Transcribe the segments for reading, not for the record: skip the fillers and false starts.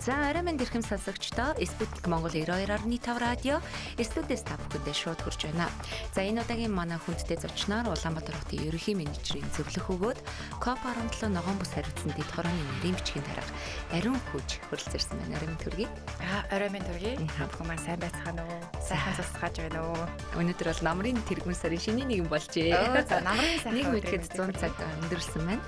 За орой минь дэрхэм сонсогчдоо Спутник Монгол 92.5 радио студиэс та бүхэндээ шууд хүрч байна. За энэ удаагийн манай хүндтэй зочноор Улаанбаатар хотын ерөнхий менежерийн зөвлөх өгөөд COP17 ногоон бүс хариуцсан дэд хорооны нарийн бичгийн дарга Ариун Хүж хүрэлцэрсэн байна. Орой минь төргий. Орой минь төргий. Та бүхэн маань сайн байцгаана уу? Сайхан цусгаж байна уу? Өнөөдөр бол намрын тэргүүн сарын шинийн нэгэн болжээ. За намрын сайхан нэг мэдэхэд 100 цаг өндөрлсөн байна.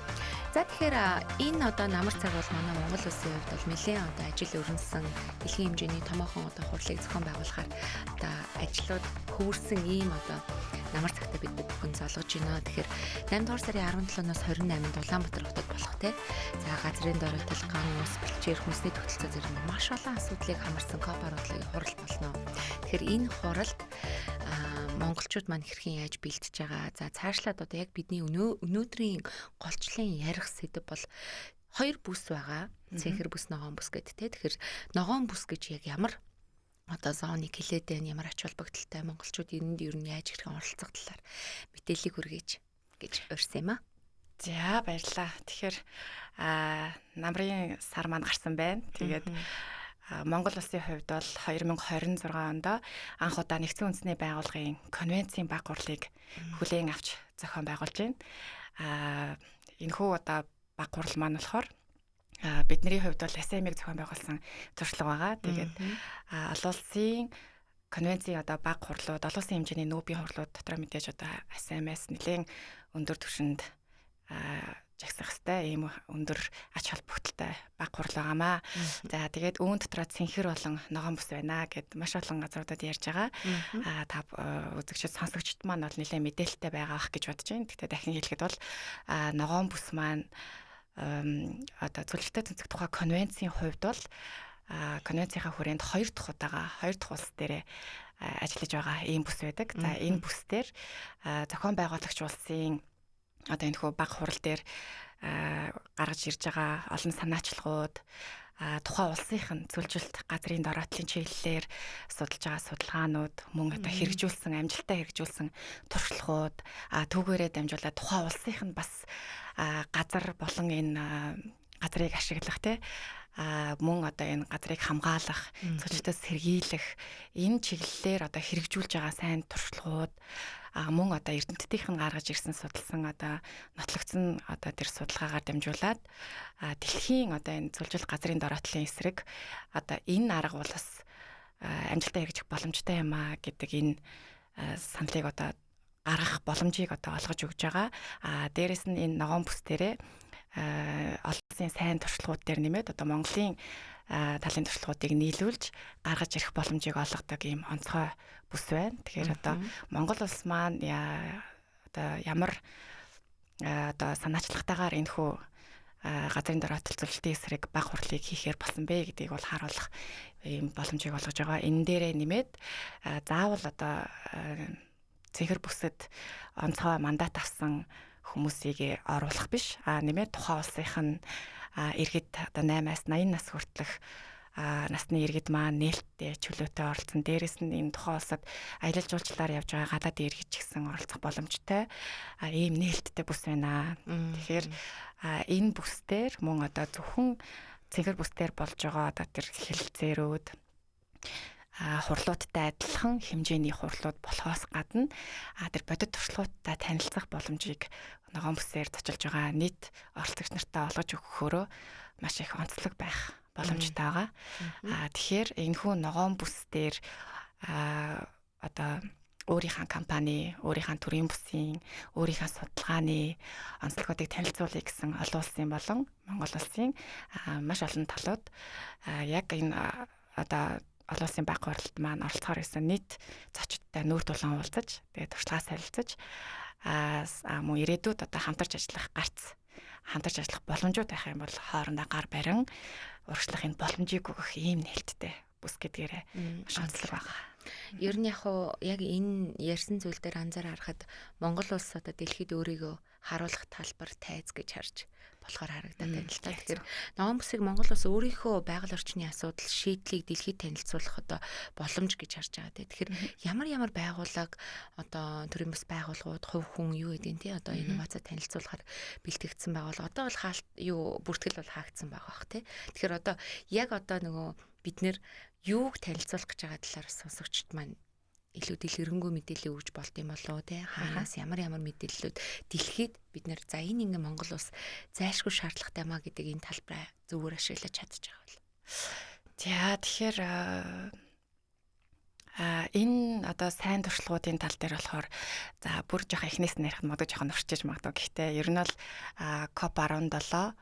За тэгэхээр энэ одоо намар цаг бол манай Монгол улсын хувьд бол нэлээд одоо ажил өрнөсөн дэлхийн хэмжээний томоохон одоо хурлыг зохион байгуулахаар одоо ажлууд хөвөрсөн ийм одоо намар цагтаа бид бүхэн золгож байна. Тэгэхээр 8 дугаар сарын 17-наас 28-нд Улаанбаатар хотод болох те. За газрын доройтол, ган ус, бэлчээр, хүнсний тогтолцоо зэрэг маш олон асуудлыг хамарсан COP17-ийн хурал болно. Тэгэхээр энэ хуралд монголчууд маань хэрхэн яаж бэлтэж байгаа. За цаашлаад одоо яг бидний өнөөдрийн голчлон ярих сэдэв бол хоёр бүс байгаа. Цэнхэр бүс, ногоон бүс гэдэг те. Тэгэхээр ногоон бүс гэж яг ямар одоо зооныг хэлээд байна, ямар ач холбогдолтой, монголчууд энэнд ер нь яаж хэрхэн оролцох талаар мэдээллийг хүргээж гэж урьсан юм а. За баярлалаа. Тэгэхээр намрын сар маань гарсан байна. Тэгээд Монгол улсын хувьд бол 2026 онд анх удаа Нэгдсэн Үндэсний Байгууллагын конвенцийн баг хурлыг хүлээн авч зохион байгуулж байна. Энэхүү одоо баг хурал маань болохоор бидний хувьд бол СМ-ийг зохион байгуулсан туршлага байгаа. Тэгээд олон улсын конвенцийн одоо баг хурлууд, олон улсын хэмжээний нүүбийн хурлууд дотроо мэдээж одоо СМС нэлээд өндөр түвшинд жагсах хэвээр ийм өндөр ач холбогдолтой баг хурал байгаамаа. За тэгээд үүн дотроо цэнхэр болон ногоон бүс байна гэд маш олон газруудад ярьж байгаа. Та үзэгчид, сонсогчд маань бол нэлээд мэдээлэлтэй байгаа ах гэж бодож байна. Гэхдээ дахин хэлэхэд бол ногоон бүс маань одоо зөвлөлтөй тэнцэх тухай конвенцийн хувьд бол конвенцийнхаа хүрээнд хоёр дахь удаага хоёр дахь улс дээрээ ажиллаж байгаа ийм бүс байдаг. За энэ бүс дээр зохион байгуулагч улсын одоо энэ хүү баг хурал дээр гаргаж ирж байгаа олон санаачлагууд, тухайн улсынх нь зөвлөлт газрын дороотлын чиглэлээр судалж байгаа судалгаанууд, мөн одоо хэрэгжүүлсэн, амжилттай хэрэгжүүлсэн туршлагууд, түүгээрээ дамжуулаад тухайн улсынх нь бас газар болон энэ газрыг ашиглах те, мөн одоо энэ газрыг хамгаалах, зөвлөлтөөс сэргийлэх энэ чиглэлээр одоо хэрэгжүүлж байгаа сайн туршлагууд, мөн одоо эрдэмтдийнх нь гаргаж ирсэн, судалсан, одоо нотлогдсон одоо тэр судалгаагаар дамжуулаад дэлхийн одоо энэ зөвлөлт газрын дороотлын эсрэг одоо энэ арга бол бас амжилттай хэрэгжих боломжтой юм а гэдэг энэ саналыг одоо гаргах боломжийг одоо олгож өгж байгаа. Дээрэс нь энэ ногоон бүс дээрээ олон улсын сайн туршлагууд дээр нэмээд одоо Монголын талын туршлагуудыг нийлүүлж гаргаж ирэх боломжийг олгодог ийм онцгой бүс байна. Тэгэхээр одоо Монгол улс маань одоо ямар одоо санаачлагтайгаар энэхүү газрын дороотол зөвлөлтийн эсрэг баг хурлыг хийхээр болсон бэ гэдгийг бол харуулах ийм боломжийг олгож байгаа. Энэ дээрээ нэмээд заавал одоо цэнхэр бүсэд онцгой мандат авсан хүмүүсийг оруулах биш. Нэмээд тухайн улсынх нь иргэд одоо 8-аас 80 нас хүртэлх насны иргэд маань нээлттэй чөлөөтэй оролцсон. Дээрээс нь энэ тухайн улсад аялал жуулчлалаар явж байгаа гадаадын иргэд ч гэсэн оролцох боломжтой ийм нээлттэй бүс байна. Тэгэхээр энэ бүс дээр мөн одоо зөвхөн цэнхэр бүс дээр болж байгаа одоо тэр хэлэлцээрүүд, хурлуудтай адилхан хэмжээний хурлууд болохоос гадна тэр бодит туршлагуудтай танилцах боломжийг ногоон бүсээр зочилж байгаа нийт оролцогч нартай олгож өгөхөөрөө маш их онцлог байх боломжтой байгаа. Тэгэхээр энэхүү ногоон бүс дээр одоо өөрийнхөө компани, өөрийнхөө төрийн бүсийн, өөрийнхөө судалгааны онцлогуудыг танилцуулъя гэсэн олон улсын болон Монгол улсын маш олон талууд яг энэ одоо олон улсын баг хуралд маань оролцохоор ирсэн нийт зочдтой нүүр тулан уулзаж, тэгээд туршлагаа солилцож, мөн ирээдүйд одоо хамтарч ажиллах гарц, хамтарч ажиллах боломжууд байх юм бол хоорондоо гар барин урагшлах энэ боломжийг өгөх ийм нээлттэй бүс гэдгээрээ маш онцлог байгаа. Ер нь яг яг энэ ярьсан зүйл дээр анзаар харахад Монгол улс одоо дэлхийд өөрийгөө харуулах талбар тайз гэж харж болохоор харагдаад байна л та. Тэгэхээр ногоон бүсийг Монгол улс өөрийнхөө байгаль орчны асуудал шийдлийг дэлхийд танилцуулах одоо боломж гэж харж байгаа те. Тэгэхээр ямар ямар байгууллага одоо төрийн бас байгууллагууд, хувь хүн юу гэдэг нь те одоо инноваци танилцуулахаар бэлтгэгдсэн байгууллага одоо бол хаалт юу бүртгэл бол хаагдсан байгаа бах те. Тэгэхээр одоо яг одоо нөгөө бид нэр юуг танилцуулах гэж байгаа талаар сонсогчд маань илүү дэлгэрэнгүй мэдээлэл өгж болд юм болоо те, хаанаас ямар ямар мэдээллүүд дэлхийд бид нэр за энэ ингээ Монгол улс зайлшгүй шаардлагатай маа гэдэг энэ талбараа зөвөр ашиглаж чадчих байгаа бол. За, тэгэхээр энэ одоо сайн туршлагуудын тал дээр болохоор, за, бүр жоох эхнээс нь ярих нь магадгүй жоохон урчиж магадгүй. Гэхдээ ер нь бол COP17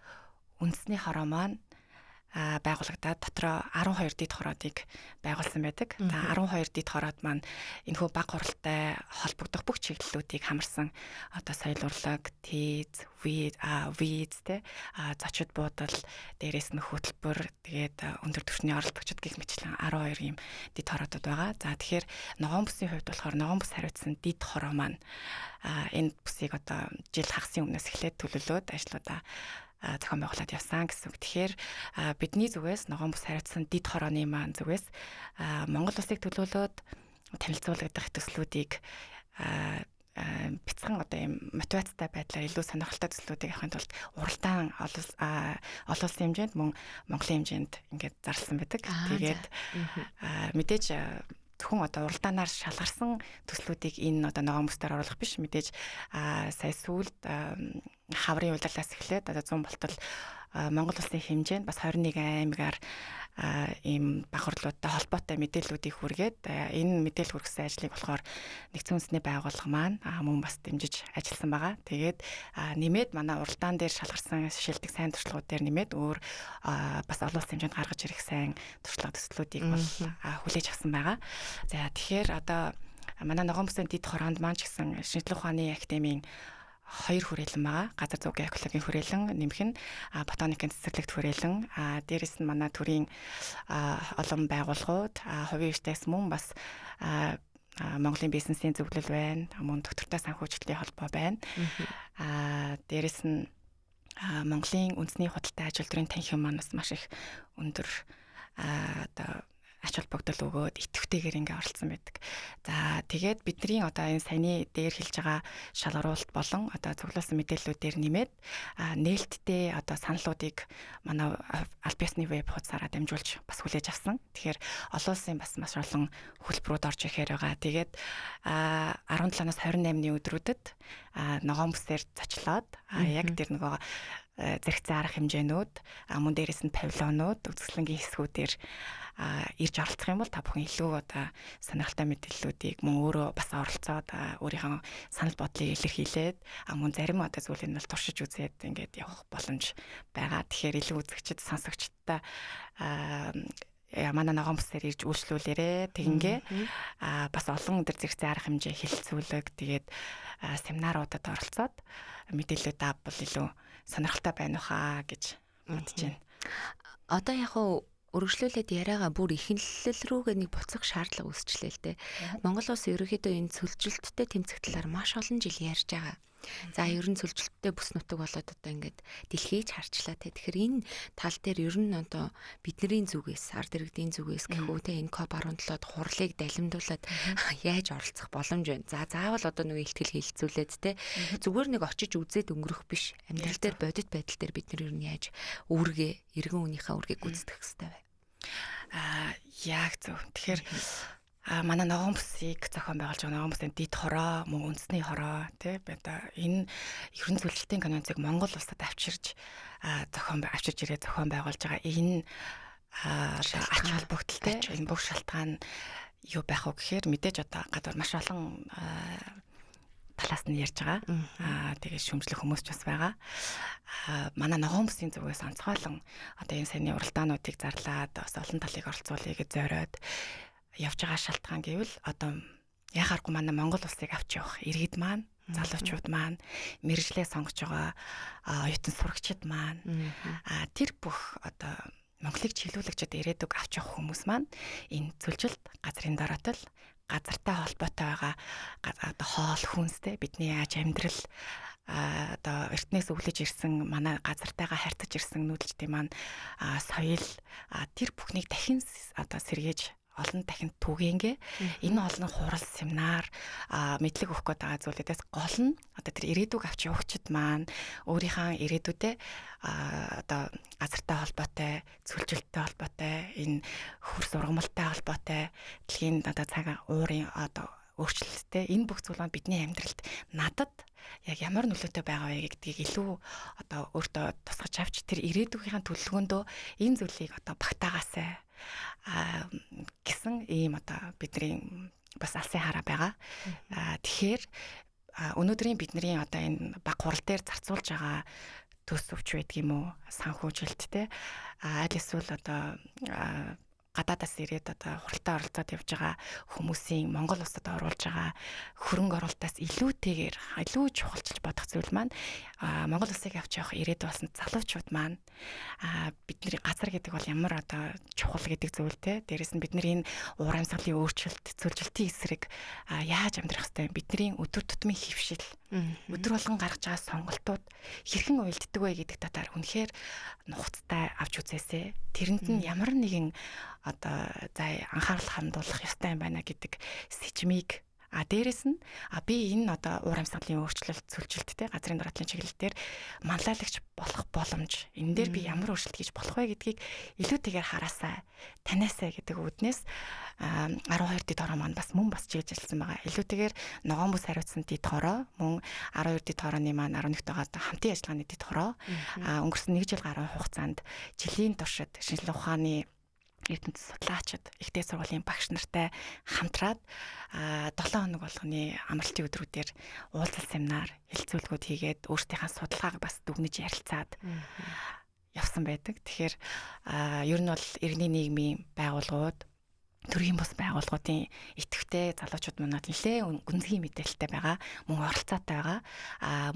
үндэсний хороо маань байгуулагдаад дотроо 12 дэд хороодыг байгуулсан байдаг. За, 12 дэд хороод маань энэхүү баг хуралтай холбогдох бүх чиглэлүүдийг хамарсан, одоо соёл урлаг, ТЭЦ, виз те, зочид буудал, дээрээс нь хөтөлбөр, тэгээд өндөр түвшний оролцогчид гэх мэтчлэн 12 ийм дэд хороодууд байгаа. За, тэгэхээр ногоон бүсийн хувьд болохоор ногоон бүс хариуцсан дэд хороо маань энэ бүсийг одоо жил хагасын өмнөөс эхлээд төлөвлөөд ажлуудаа зохион байгуулад явсан гэсэн үг. Тэгэхээр бидний зүгээс, ногоон бүс хариуцсан дэд хорооны маань зүгээс Монгол улсыг төлөөлөөд танилцуулагдах төслүүдийг бяцхан одоо юм мотивацтай байдлаар илүү сонирхолтой төслүүдийг авахын тулд уралдаан олон улсын хэмжээнд, мөн Монголын хэмжээнд ингээд зарласан байдаг. Тэгээд мэдээж зөвхөн одоо уралдаанаар шалгарсан төслүүдийг энэ одоо ногоон бүсдээр оруулах биш, мэдээж сая сүүлд хаврын улирлаас эхлээд одоо 100 болтол Монгол улсын хэмжээнд бас 21 аймгаар ийм баг хурлуудтай холбоотой мэдээллүүдийг хүргээд, энэ мэдээлэл хүргэсэн ажлыг болохоор нэгдсэн үндэсний байгууллага маань мөн бас дэмжиж ажилласан байгаа. Тэгээд нэмээд манай уралдаан дээр шалгарсан шилдэг сайн туршлагууд дээр нэмээд өөр бас олон улсын хэмжээнд гаргаж ирэх сайн туршлага төслүүдийг бол хүлээж авсан байгаа. За, тэгэхээр одоо манай ногоон бүсийн дэд хороонд маань ч гэсэн шинжлэх ухааны академийн хоёр хүрээлэн байгаа. Газар зүйн экологийн хүрээлэн, нэмэх нь ботаникийн цэцэрлэгт хүрээлэн, дээрэс нь манай төрийн олон байгууллагууд, хувийн хвштээс мөн бас Монголын бизнесийн зөвлөл байна. Мөн доктортой санхүүжилтийн холбоо байна. Дээрэс нь Монголын үндэсний худалдаа аж үйлдвэрийн танхим маань бас маш их өндөр одоо ач холбогдол өгөөд идэвхтэйгээр ингээ оролцсон байдаг. За, тэгээд бидний одоо энэ саяны дээр хэлж байгаа шалгаруулалт болон одоо цуглуулсан мэдээллүүдээр нэмээд нээлттэй одоо саналуудыг манай аль биесны веб хуудасаараа дамжуулж бас хүлээж авсан. Тэгэхээр олон улсын бас маш олон хөтөлбөрүүд орж ирэхээр байгаа. Тэгээд 17-наас 28-ны өдрүүдэд ногоон бүсээр зочлоод яг тэр нөгөө зэрэгцээ арга хэмжээнүүд, мөн дээрээс нь павильонууд, үзэсгэлэнгийн хэсгүүдээр ирж оролцох юм бол та бүхэн илүү одоо сонирхолтой мэдээллүүдийг, мөн өөрөө бас оролцоод өөрийнхөө санал бодлыг илэрхийлээд, мөн зарим одоо зүйлийг нь бол туршиж үзээд ингээд явах боломж байгаа. Тэгэхээр илүү үзэгчид, сонсогчдод манай ногоон бүсээр ирж үйлчлүүлээрэ. Тэгингээ бас олон өдөр зэрэгцээ арга хэмжээ, хэлэлцүүлэг, тэгээд семинаруудад оролцоод мэдээлэлүүд авбал илүү сонирхолтой байна хаа гэж бодож байна. Одоо яг уу өргөжлүүлээд яриагаа бүр ихэнлэл рүүгээ нэг буцах шаардлага үүсчлээ л дээ. Монгол улс ерөнхийдөө энэ цөлжилттэй тэмцэх талаар маш олон жил ярьж байгаа. За, ер нь цөлжилттэй бүс нутаг болоод одоо ингээд дэлхийч харчлаа те. Тэгэхээр энэ тал дээр ер нь одоо бидний зүгээс, ард иргэдийн зүгээс гэх үү те, энэ COP17-д хурлыг далимдуулаад яаж оролцох боломж байна? За, заавал одоо нэг илтгэл хилцүүлээд те, зүгээр нэг очиж үзээд өнгөрөх биш. Амьдрал дээр, бодит байдал дээр бид нар ер нь яаж үүргээ, иргэн үнийхээ үүргийг гүйцэтгэх хэрэгтэй вэ? Яг зөв. Тэгэхээр манай ногоон бүсийг зохион байгуулж байгаа ногоон бүсийн дэд хороо, мөн үндэсний хороо тий, одоо энэ ерөн зөвлөлтийн конвенцийг Монгол улсад авчирж зохион авчирж ирээ зохион байгуулж байгаа энэ ач холбогдолтой энэ бүх шалтгаан юу байх вэ гэхээр мэдээж одоо гадуур маш олон талаас нь ярьж байгаа. Тэгээд шүмжлэх хүмүүс ч бас байгаа. Манай ногоон бүсийн зүгээс онцгойлон одоо энэ саяны уралдаануудыг зарлаад бас олон талыг оролцуулъя гэж зориод явж байгаа шалтгаан гэвэл одоо яхааргүй манай Монгол улсыг авч явах иргэд маань, залуучууд маань, мэргэжлээ сонгож байгаа оюутан сурагчид маань, тэр бүх одоо Монголыг чиглүүлэгчд, ирээдүг авч явах хүмүүс маань энэ цөлжилт, газрын дороотол, газартай холбоотой байгаа одоо хоол хүнстэй бидний яаж амьдрал одоо эртнээс өвлөж ирсэн манай газартайгаа харьцаж ирсэн нүүдэлчдийн маань соёл тэр бүхнийг дахин одоо сэргээж олон дахин түгээнгээ энэ олон хурал семинар мэдлэг өгөх гээд байгаа зүйлүүдээс гол нь одоо тэр ирээдүг авч явагчид маань өөрийнхөө ирээдүйдээ одоо газартай холбоотой, цөлжилттэй холбоотой, энэ хөрс ургамалтай холбоотой, дэлхийн одоо цаг уурын одоо өөрчлөлттэй энэ бүх зүйл маань бидний амьдралд надад яг ямар нөлөөтэй байгаа вэ гэдгийг илүү одоо өөртөө тусгаж авч тэр ирээдүйнхээ төлөвлөгөөндөө энэ зүйлийг одоо багтаагаасай гэсэн ийм одоо бидний бас алсын хараа байгаа. Тэгэхээр өнөөдрийн бидний одоо энэ баг хурал дээр зарцуулж байгаа төс өвч байдаг юм уу, санхүүжилттэй аль эсвэл одоо гадаадаас ирээд одоо хуралтай оролцоод явж байгаа хүмүүсийн Монгол улсад оруулж байгаа хөрөнгө оруулалтаас илүүтэйгээр илүү чухалчилж бодох зүйл маань Монгол улсыг авч явах ирээдүй болсон залуучууд маань бидний газар гэдэг бол ямар одоо чухал гэдэг зүйл те. Дээрээс нь бидний энэ уур амьсгалын өөрчлөлт, цөлжилтийн эсрэг яаж амьдрах хэвтэй, бидний өдөр тутмын хөвшил, өдөр болгон гаргаж байгаа сонголтууд хэрхэн уялддаг вэ гэдэг талаар үнэхээр нухацтай авч үзээсэй. Тэрэнд нь ямар нэгэн одоо за анхаарал хандуулах ёстой юм байна гэдэг сэжмийг дээрэс нь би энэ одоо уур амьсгалын өөрчлөлт, цөлжилттэй газрын дараатлын чиглэл дээр манлайлагч болох боломж, энэ дээр би ямар өөрчлөлт хийж болох вэ гэдгийг илүүтэйгээр хараасай, таниасай гэдэг үүднээс 12 дэд хороо маань бас мөн бас чиглэж ажилласан байгаа. Илүүтэйгээр ногоон бүс хариуцсан дэд хороо, мөн 12 дэд хорооны маань 11 дугаар хамтын ажиллагааны дэд хороо өнгөрсөн 1 жил гаруй хугацаанд жилийн туршид шинжлэх ухааны эрдэмтэд судлаачид, ихтэй сургуулийн багш нартай хамтраад 7 хоног болгоны амралтын өдрүүдээр уулзалт семинар, хэлцүүлгүүд хийгээд өөрсдийнхээ судалгааг бас дүгнэж ярилцаад явсан байдаг. Тэгэхээр ер нь бол иргэний нийгмийн байгууллагууд, төрийн бус байгууллагуудын идэвхтэй залуучууд манад нэлээ гүнзгий мэдээлэлтэй байгаа, мөн оролцоотой байгаа.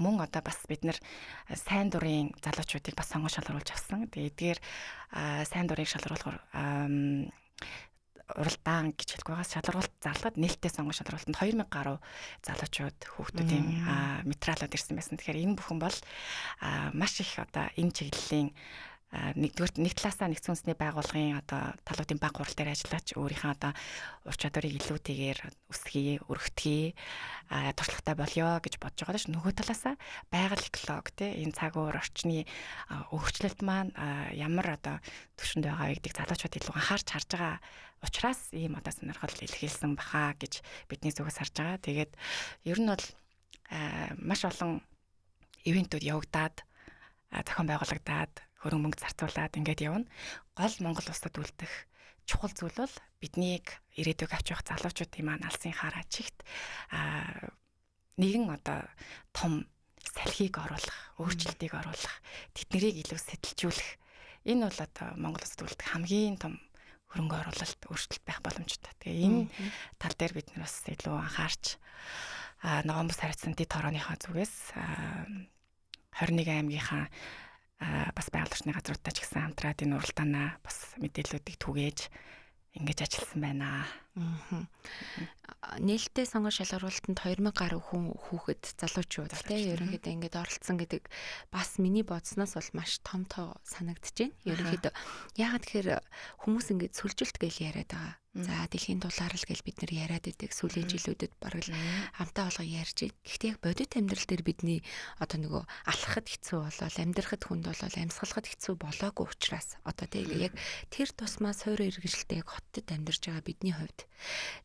Мөн одоо бас бид нар сайн дурын залуучуудыг бас сонгон шалгаруулж авсан. Тэгээ эдгээр сайн дурыг шалгаруулахаар уралдаан гэж хэлэх байгаас шалгаруулалт зарлахад нээлттэй сонгон шалгаруулалтанд 2000 гаруй залуучууд хүүхдүүдийн материалууд ирсэн байсан. Тэгэхээр энэ бүхэн бол маш их одоо энэ чиглэлийн нэгдүгээр нэг талаасаа нэгдсэн үндэсний байгууллагын одоо талуудын баг хурал дээр ажиллаач өөрийнхөө одоо ур чадварыг илүүтэйгээр өсгөе, өргөтгөе, туршлагатай болёо гэж бодож байгаа л ш. Нөгөө талаасаа байгаль экологи те энэ цаг үе орчны өөрчлөлт маань ямар одоо түвшинд байгаа вэ гэдгийг залуучууд илүү анхаарч харж байгаа учраас ийм одоо сонирхол илэрхийлсэн баха гэж бидний зүгээс харж байгаа. Тэгээд ер нь бол маш олон ивентүүд явагдаад, зохион байгуулагдаад, хөрөнгө мөнгө зарцуулаад ингээд явна. Гол Монгол улсад үлдэх чухал зүйл бол биднийг ирээдүйг авч явах залуучуудын маань алсын хараа чигт нэгэн одоо том салхийг оруулах, өөрчлөлтийг оруулах, тэднэрийг илүү сэтэлжүүлэх. Энэ бол одоо Монгол улсад үлдэх хамгийн том хөрөнгө оруулалт, өөрчлөлт байх боломжтой. Тэгээ энэ тал дээр бид нар бас илүү анхаарч ногоон бүс хариуцсан дэд хорооныхоо зүгээс 21 аймгийнхаа бас байгаль орчны газруудтай ч гэсэн хамтраад энэ уралдаанаа бас мэдээллүүдийг түгээж ингэж ажилласан байна. Нээлттэй сонгон шалгаруулалтанд 2000 гаруй хүн хүүхэд залуучууд тийм ерөнхийдөө ингэж оролцсон гэдэг бас миний бодсноос бол маш том тоо санагдаж байна. Ерөнхийдөө яагаад тэгэхээр хүмүүс ингэж сүлжилт гэж яриад байгаа. За дэлхийн дулаарл гэж бид нэр яриад байдаг. Сүүлийн жилүүдэд бараг л хамтаа болгон ярьж байна. Гэхдээ яг бодит амьдрал дээр бидний одоо нөгөө алхахад хэцүү болоод, амьдрахад хүнд болоод, амьсгалахад хэцүү болоогүй учраас одоо тийм яг тэр тусмаа суурь иргэншилтэй яг хотод амьдарч байгаа бидний хувьд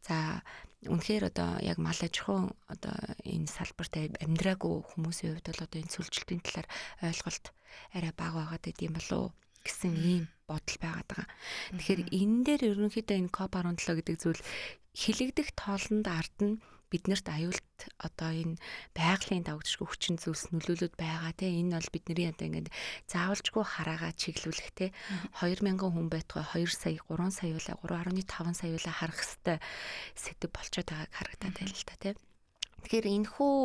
за үнэхээр одоо яг мал аж ахуйн одоо энэ салбарт амьдраагүй хүмүүсийн хувьд бол одоо энэ сүлжилтийн талаар ойлголт арай бага байгаад байд юм болов уу гэсэн ийм бодол байгаад байгаа. Тэгэхээр энэ дээр ерөнхийдөө энэ COP17 гэдэг зүйл хилэгдэх тоолонд ард нь биднэрт аюулт одоо энэ байгалийн давагдшгүй хүчин зүйлс нөлөөлөд байгаа те. Энэ бол бидний одоо ингээд заавалжгүй хараагаа чиглүүлэх те. 2000 хүн байтугай 2 сая, 3 сая ула, 3.5 сая ула харах хэвээр сэдв болчиход байгааг харагдаад байна л та те. Тэгэхээр энэхүү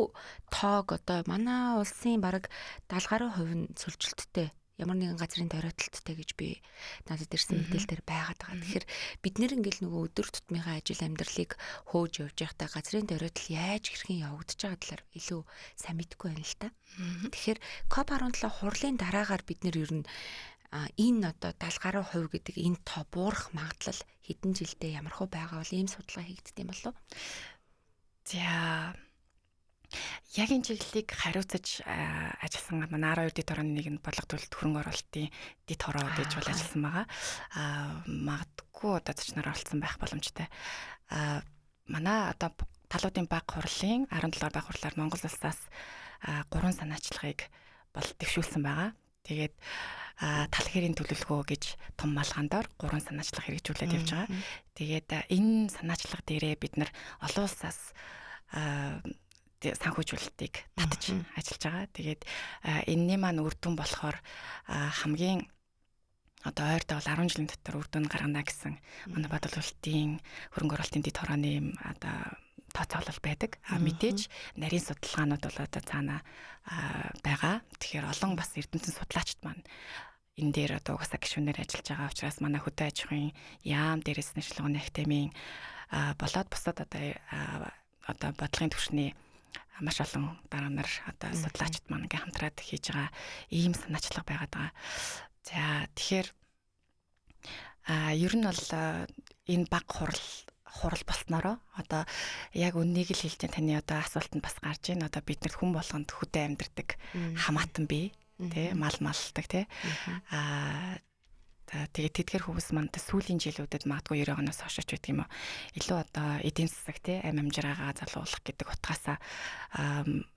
тоог одоо манай улсын бараг 70 гаруй хувь нь сүлжилттэй Ямар нэгэн газрын доройтолттой гэж би надад ирсэн мэдээлэл дээр байгаад байгаа. Тэгэхээр бид нэр ингээл нөгөө өдөр тутмынхаа ажил амьдралыг хөөж явж байхдаа газрын доройтол яаж хэрхэн явагдаж байгаа талаар илүү сайн мэдэхгүй байна л та. Тэгэхээр COP17 хурлын дараагаар бид нэр ер нь энэ одоо 70 гаруй хувь гэдэг энэ тоо буурах магадлал хэдэн жилдээ ямар хөө байгаа бол ийм судалгаа хийгддэг юм болов уу? За, яг энэ чиглэлийг хариуцаж ажилласан манай 12 дэд хорооны нэг нь бодлого төлөлт хөрөнгө оруулалтын дэд хороо гэж бол ажилласан байгаа. Магадгүй одоо зочноор оролцсон байх боломжтой. Манай одоо талуудын баг хурлын 17 дугаар баг хурлаар Монгол улсаас 3 санаачлагыг бол дэвшүүлсэн байгаа. Тэгээд тал хэрийн төлөвлөгөө гэж том малгаан дор 3 санаачлага хэрэгжүүлээд явж байгаа. Тэгээд энэ санаачлага дээрээ бид нар олон улсаас санхүүжүүлэлтийг татж ажиллаж байгаа. Тэгээд энэний маань үр дүн болохоор хамгийн одоо ойрдоо бол 10 жилийн дотор үр дүн гаргана гэсэн манай бодлогын хөрөнгө оруулалтын дэд хорооны юм одоо тооцоолол байдаг. А мэдээж нарийн судалгаанууд бол одоо цаана байгаа. Тэгэхээр олон бас эрдэмтэн судлаачид маань энэ дээр одоо угаасаа гишүүнээр ажиллаж байгаа учраас манай хөдөө аж ахуйн яам, дээрээс нь шилгүүний академийн болоод бусад одоо бодлогын түвшний маш олон дараа нар одоо судлаачид маань ингээ хамтраад хийж байгаа ийм санаачлага байгаад байгаа. За, тэгэхээр ер нь бол энэ баг хурал болсноороо одоо яг үннийг л хэлж, таны одоо асуултанд бас гарч байна. Одоо бид нар хүн болгонд хөдөө амьдардаг хамаатан бий, тий, мал маллдаг, тий. За, тэгээд тэдгэр хүмүүс манд сүүлийн жилүүдэд магадгүй 90 оноос хойш ч байдаг юм уу. Илүү одоо эдийн засаг, тий, ам амжиргаагаа залуулах гэдэг утгаасаа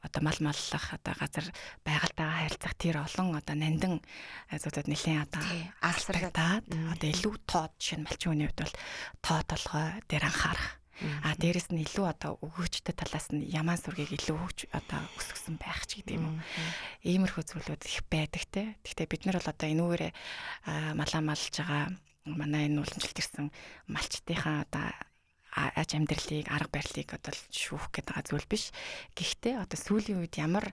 одоо мал маллах, одоо газар байгальтайгаа харилцах тэр олон одоо нандин зүйлүүд нэлээд одоо алсрагдаад одоо илүү тоо, жишээ нь малчин хүний хувьд бол тоо толгой дээр анхаарах. А дээрэс нь илүү одоо өгөөчтэй талаас нь ямаан сүргийг илүү хөгж одоо өсгсөн байх ч гэдэг юм уу. Иймэрхүү зүйлүүд их байдаг те. Гэхдээ бид нар бол одоо энүүгээрээ малаа малж байгаа манай энэ уламжлалт ирсэн малчдынхаа одоо аж амьдралыг, арга барилыг одоо шүүх гэдэг байгаа зүйл биш. Гэхдээ одоо сүүлийн үед ямар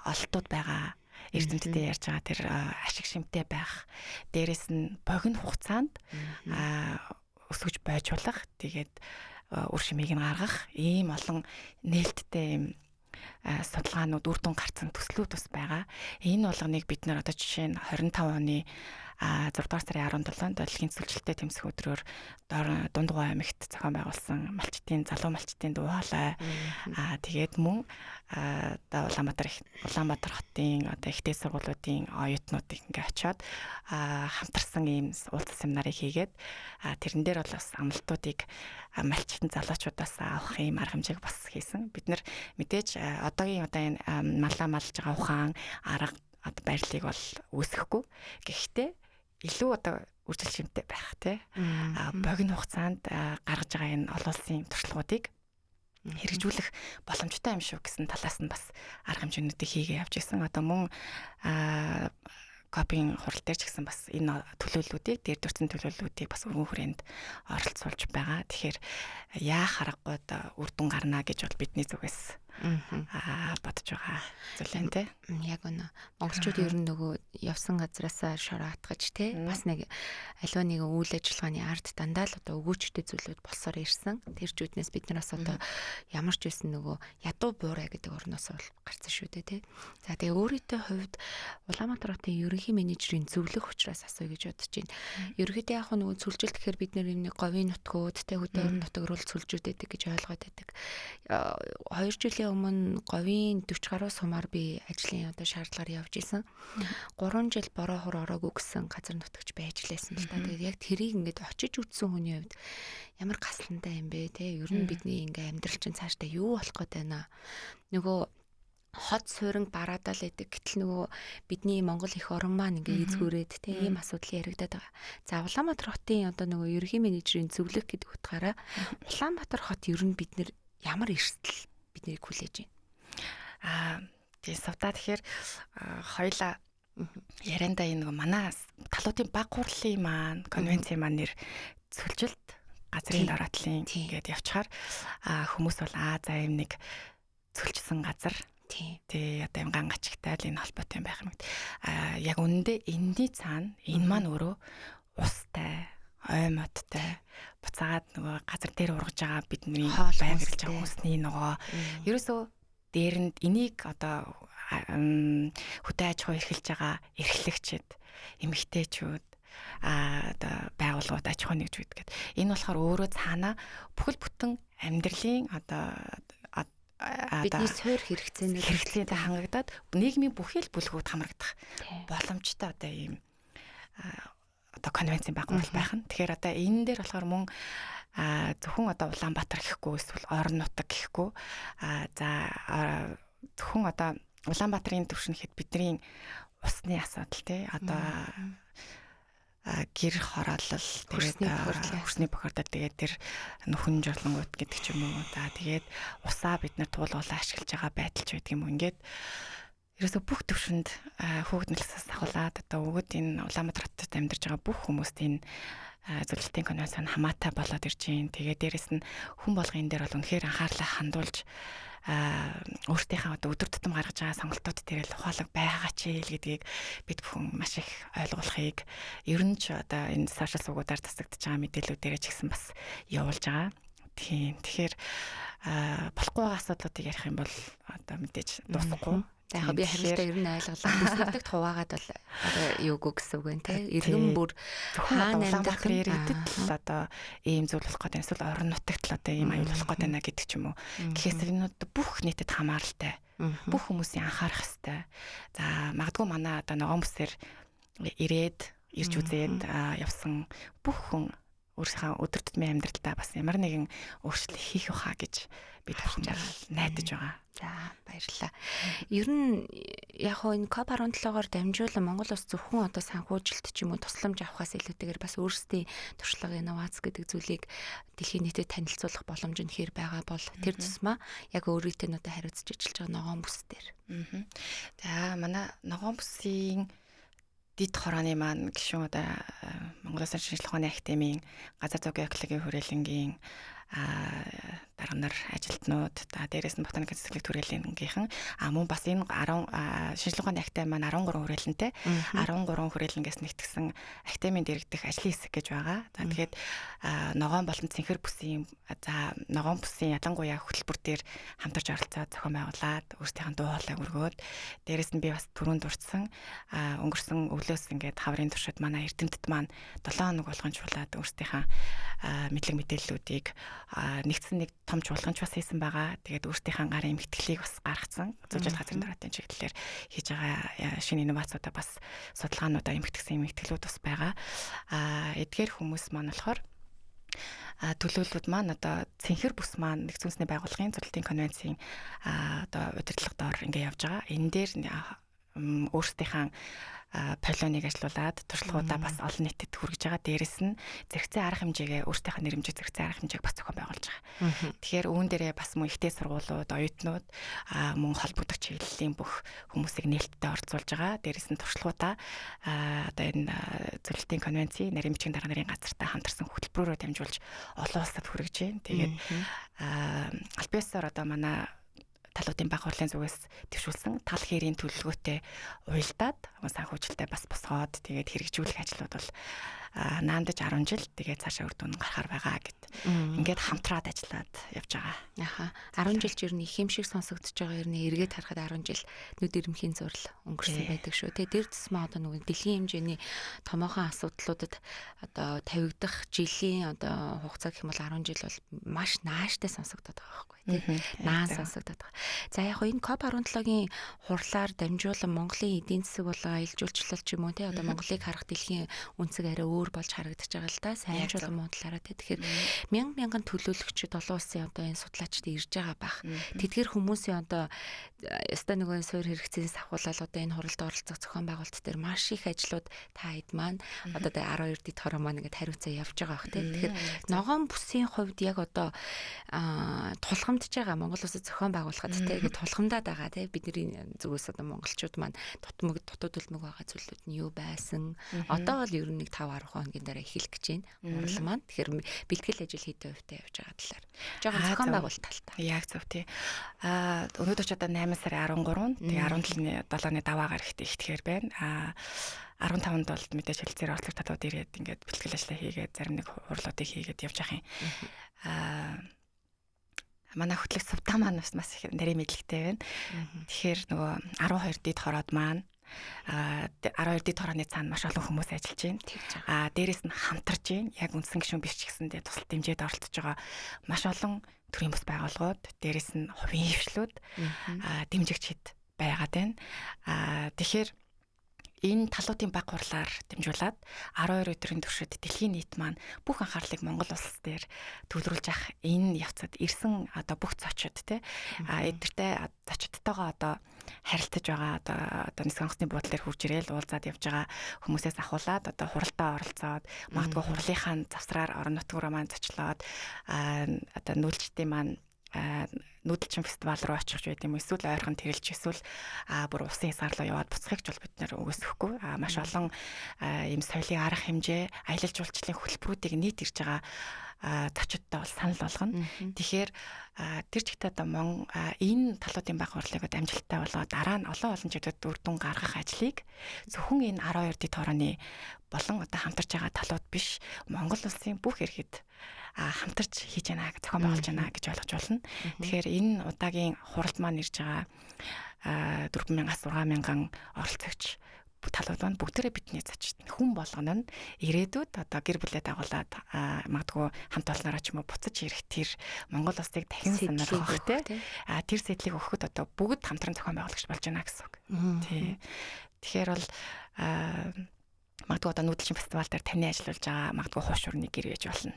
ололтууд байгаа, эрдэмтдээ ярьж байгаа тэр ашиг шимтэй байх, дээрэс нь богино хугацаанд өсгөж бойжуулах, тэгээд үр шимийг нь гаргах ийм олон нээлттэй юм судалгаанууд, үр дүн гарцсан төслүүд бас байгаа. Энэ болгоныг бид нар одоо жишээ нь 25 оны 6 дугаар сарын 17-нд дэлхийн цөлжилттэй тэмцэх өдрөөр Дундгуй аймагт зохион байгуулсан малчдын, залуу малчдын дуу хоолой, тэгээд мөн одоо Улаанбаатар хотын одоо ихтэй сургуулиудын оюутнуудыг ингээ очиод хамтарсан ийм уулзалт семинарыг хийгээд, тэрэн дээр бол бас амлалтуудыг малчтан залуучуудаас авах ийм арга хэмжээг бас хийсэн. Бид нар мэдээж одоогийн одоо энэ малаа малж байгаа ухаан арга одоо байрлалыг бол үүсгэхгүй. Гэхдээ илүү одоо үржил шимтэй байх, тий, богино хугацаанд гаргаж байгаа энэ олон улсын туршлагуудыг хэрэгжүүлэх боломжтой юм шүү гэсэн талаас нь бас арга хэмжээнүүдийг хийгээ явж исэн. Одоо мөн копийн хурал дээр ч гэсэн бас энэ төлөөллүүдийг, дээр дурдсан төлөөллүүдийг бас өргөн хүрээнд оролцуулж байгаа. Тэгэхээр яах аргагүй одоо үр дүн гарна гэж бол бидний зүгээс бодож байгаа зүйл юм те. Яг үнэ. Монголчууд ер нь нөгөө явсан газраасаа шороо атгаж, те, бас нэг аливаа нэгэн үйл ажиллагааны ард дандаа л одоо өгөөчтэй зүйлүүд болсоор ирсэн. Тэр чүүднээс бид нар бас одоо ямар ч байсан нөгөө ядуу буурай гэдэг орноос бол гарсан шүү дээ, те. За, тэгээ өөрийнхөө хувьд Улаанбаатар хотын ерөнхий менежерийн зөвлөх учраас асууя гэж бодож байна. Ерөнхийдөө яг нөгөө цөлжилт гэхээр бид нэр юм нэг говийн нутгууд, те, хөдөө орон нутаг руу цөлжүүдэдэг гэж ойлгоод байдаг. 2 жилийн өмнө говийн 40 гаруй сумаар би ажлын одоо шаардлагаар явж исэн. 3 жил бороо хор ороогүй гэсэн газар нутагч байж лээсэн л та. Тэгээд яг тэрийг ингээд очиж үзсэн хүний хувьд ямар гаслантай юм бэ, те. Ер нь бидний ингээ амьдрал чинь цаашдаа юу болох гээд байна. Нөгөө хот суурин бараадаа л байдаг. Гэтэл нөгөө бидний Монгол их орон маань ингээ эзгүүрээд, те, ийм асуудал яригадаад байгаа. За, Улаанбаатар хотын одоо нөгөө ерөнхий менежерийн зөвлөх гэдэг утгаараа Улаанбаатар хот ер нь бид нэр ямар эрсдэл биднийг хүлээж байна? Тийм, сувдаа, тэгэхээр хоёлаа яриандаа энэ нөгөө манай талуудын баг хурлын маань конвенцийн маань нэр цөлжилт газрын дороотлын ингээд явчихаар хүмүүс бол за юм нэг цөлжсөн газар Тий, одоо юм ган гачигтай л энэ холбоотой юм байх юм. Аа яг үнэндээ энэний цаана энэ маань өөрөө устай, ой модтой буцаагаад нөгөө газар дээр ургаж байгаа бидний байрлаж байгаа хүнсний ногоо ерөөсөө дээр нь энийг одоо хөдөө аж ахуй эрхэлж байгаа эрхлэгчид, эмэгтэйчүүд, одоо байгууллагууд, аж ахуй нэгжүүд гээд энэ болохоор өөрөө цаанаа бүхэл бүтэн амьдралын одоо бидний суур хэрэгцээнүүд хэрэгцээтэй хангагдаад нийгмийн бүхий л бүлгүүд хамрагдах боломжтой одоо ийм одоо конвенцийн байгууллага байх нь. Тэгэхээр одоо энэ дээр болохоор мөн зөвхөн одоо Улаанбаатар гэхгүй эсвэл орон нутаг гэхгүй за зөвхөн одоо Улаанбаатарын түвшин гэхэд бидний усны асуудал тий одоо гэр хороолол, тэгээд хөрсний бохирдол, тэгээд тэр нөхөн жорлонгууд гэдэг ч юм уу. За тэгээд усаа бид нар туулгуулаа ашиглаж байгаа байдал ч байдаг юм уу. Ингээд ерөөсө бүх төвшөнд хүүхэд нэлсээс ахуулаад одоо өгöd энэ Улаанбаатар хотод амьдарч байгаа бүх хүмүүст энэ зөвлөлтийн конвенц нь хамаатай болоод ирж байна. Тэгээд дээрэс нь хүн болгон энэ дээр бол үнэхээр анхаарлаа хандуулж өөртөөхөө одоо өдөр тутам гаргаж байгаа сонголтууд дээр л ухаалаг байгаа ч ил гэдгийг бид бүхэн маш их ойлгуулахыг ер нь ч одоо энэ сошиал сувгуудаар тасагдж байгаа мэдээллүүдээрээ ч гэсэн бас явуулж байгаа. Тийм. Тэгэхээр болохгүй байгаа асуудлуудыг ярих юм бол одоо мэдээж дуусахгүй. За яг би хариултаа ер нь ойлголоо. Бүс нутагт хуваагаад бол одоо юугүй гэсэн үг юм те. Иргэн бүр хаана амьдрах иргэдэд л одоо ийм зүйл болох гэдэг, эсвэл орон нутагт л одоо ийм аюул болох гэдэг байна гэдэг ч юм уу. Гэхээс энэ бүх нийтэд хамааралтай. Бүх хүмүүсийн анхаарах хэвээр. За магадгүй манай одоо ногоон бүсээр ирээд ирж үзээд явсан бүх хүн өөрийнхөө өдөр тутмын амьдралдаа бас ямар нэгэн өөрчлөлт хийх байхаа гэж бид бүхэн найдаж байгаа. За баярлалаа. Ер нь яг хоо энэ COP17-оор дамжуулан Монгол улс зөвхөн одоо санхүүжилт ч юм уу тусламж авахаас илүүтэйгээр бас өөрсдийн туршлага, инновац гэдэг зүйлийг дэлхийн нийтэд танилцуулах боломж нь хэр байгаа бол тэр тусмаа яг өөрийнхөө нь одоо хариуцж ажиллаж байгаа ногоон бүс дээр. За манай ногоон бүсийн дид хорооны маань гишүүн одоо Монгол Улсын шинжлэх ухааны академийн газар зүйн экологийн хүрээлэнгийн дарга нар, ажилтнууд, за дээрээс нь ботаникийн цэцэрлэг хүрээлэнгийнхэн мөн бас энэ 10 шинжлэх ухааны академи маань 13 хүрээлэнтэй 13 хүрээлэнгээс нэгтгсэн академийн дэрэгдэх ажлын хэсэг гэж байгаа. За тэгэхээр ногоон болон цэнхэр бүсийн за ногоон бүсийн ялангуяа хөтөлбөр дээр хамтарч оролцоод зохион байгуулад өөрсдийнх нь дуу хоолойг өргөөд дээрээс нь би бас түрүүнд дурдсан өнгөрсөн өвлөөс ингээд хаврын туршид манай эрдэмтэд маань 7 хоног болгон чуулаад өөрсдийнхээ мэдлэг мэдээллүүдийг нэгдсэн нэг том чуулганч бас хийсэн байгаа. Тэгээд өөрсдийнхээ гарын эмхтгэлийг бас гаргацсан. Зүйжил газрын дараатын чиглэлээр хийж байгаа шинэ инновациудаа бас судалгаануудаа эмхтгсэн эмхтгэлүүд бас байгаа. Эдгээр хүмүүс маань болохоор төлөөллүүд маань одоо цэнхэр бүс маань нэгдсэн үндэсний байгууллагын зөвлөлтийн конвенцийн одоо удирдлага доор ингээ явж байгаа. Энэ дээр өөрсдийнхээ полионыг ажилуулад туршлагуудаа бас олон нийтэд хүргэж байгаа. Дээрэс нь зэрэгцээ арга хэмжээгээ өөрсдийнхээ нэрмжээ зэрэгцээ арга хэмжээг бас зохион байгуулж байгаа. Тэгэхээр үүн дээрээ бас мөн ихтэй сургуулиуд, оюутнууд мөн холбогдох чиглэлийн бүх хүмүүсийг нээлттэй оролцуулж байгаа. Дээрэс нь туршлагуудаа одоо энэ зөвлөлтийн конвенцийн нарийн бичгийн дарга нарын газартай хамтарсан хөтөлбөрөөрөө дамжуулж олон улсад хүргэж байна. Тэгээд аль биесээр одоо манай талуудын баг хурлын зүгээс дэвшүүлсэн тал хээрийн төлөвлөгөөтэй уялдаад санхүүжилтээ бас босгоод тэгээд хэрэгжүүлэх ажлууд бол наандаж 10 жил тэгээд цаашаа үр дүн гарахаар байгаа гэд. Ингээд хамтраад ажиллаад явж байгаа. Аха. 10 жил ч ер нь их юм шиг сонсогдож байгаа. Ер нь эргээд харахад 10 жил нүд ирэмхийн зурл өнгөрсөн байдаг шүү. Тэгээд тэр тусмаа одоо нөгөө дэлхийн хэмжээний томоохон асуудлуудад одоо тавигдах жилийн одоо хугацаа гэх юм бол 10 жил бол маш нааштай сонсогдоод байгаа байхгүй тий. Наан сонсогдоод байгаа. За яг энэ COP17-гийн хурлаар дамжуулан Монголын эдийн засаг болон аялал жуулчлал ч юм уу тий одоо Монголыг харах дэлхийн өнцөг арай өөр болж харагдаж байгаа л да. Сайн ч болон муу талаараа тий. Тэгэхээр мянган мянган төлөөлөгчд олон улсын одоо энэ судлаачид ирж байгаа бах. Тэдгэр хүмүүсийн одоо ёстой нөгөө суур хэрэгцээс авахуулаад одоо энэ хуралд оролцох зохион байгуулалт дээр маш их ажлууд та хэд маань одоо 12 дэд хороо маань ингээд хариуцаа явж байгаа бах тий. Тэгэхээр ногоон бүсийн хувьд яг одоо тулгамдж байгаа Монгол улсад зохион байгуулахад тий ингээд тулгамдаад байгаа тий бидний зүгээс одоо монголчууд маань дутууд үлмэг байгаа зүйлүүд нь юу байсан. Одоо бол ер нь нэг 5 10 3 хоногийн дараа эхлэх гэж байна. Хурал маань. Тэгэхээр бэлтгэл ажил хэдэн хувьтай явж байгаа талаар. Жохон зохион байгуулалт талтай. Яг зөв тий. Өнөөдөр ч одоо 8 сарын 13, тэгээ 17-ны даваа гарагт ихтгэхэр байна. 15-нд бол мэдээж хэлцээр оролцох талууд ирээд ингээд бэлтгэл ажлаа хийгээд зарим нэг хурлуудыг хийгээд явж явах юм. Манай хөтлөх сувтаа маань бас маш их нарийн мэдлэгтэй байна. Тэгэхээр нөгөө 12 дид хороод маань 12 дид хорооны цаана маш олон хүмүүс ажиллаж байна. Дээрээс нь хамтарч байна. Яг үндсэн гишүүн биш ч гэсэндээ тусал дэмжиж оролцож байгаа маш олон төрийн бус байгууллагууд, дээрээс нь хувийн хвшлүүд, дэмжигчид байгаад байна. Тэгэхээр энэ талуудын баг хурлаар дамжуулаад 12 өдрийн туршид дэлхийн нийт маань бүх анхаарлыг Монгол улс дээр төвлөрүүлж авах энэ явцад ирсэн одоо бүх зочид те эдгэртэй зочидтойгоо одоо харилцаж байгаа одоо нисэх онгоцны буудлын дээр хурж ирээл уулзаад явж байгаа хүмүүсээс ахуулаад одоо хуралдаа оролцоод магадгүй хурлынхаа завсраар орон нутг руу маань зочлоод одоо нүүлчдийн маань нүүдэлчин фестивал руу очих ч байд юм эсвэл ойрхон тэрэлж эсвэл бүр усын хязгаар руу яваад буцахыг ч бол бид нэр үгүйсэхгүй. Маш олон ийм соёлын арга хэмжээ, аялал жуулчлалын хөтөлбөрүүдийг нийт ирж байгаа зочидтой бол санал болгоно. Тэгэхээр тэр чигтээ одоо энэ талуудын баг хурлыг одоо амжилттай болгоод дараа нь олон олон жилүүд үр дүн гаргах ажлыг зөвхөн энэ 12 дид хорооны болон одоо хамтарч байгаа талууд биш, Монгол улсын бүх иргэд хамтарч хийж яана, зохион байгуулж яана гэж ойлгож байна. Тэгэхээр энэ удаагийн хуралд маань ирж байгаа 4000-аас 6000 оролцогч талууд маань бүгдээрээ бидний зочид. Хүн болгоно нь ирээдүйд одоо гэр бүлээ дагуулад магадгүй хамт олноороо ч юм уу буцаж ирэх тэр Монгол улсыг дахин сонирхох те тэр сэтлийг өгөхөд одоо бүгд хамтран зохион байгуулагч болж байна гэсэн үг. Тий. Тэгэхээр бол магадгүй одоо нүүдэлчин фестивал дээр таны ажиллуулж байгаа магадгүй хуушурны гэр байж болно.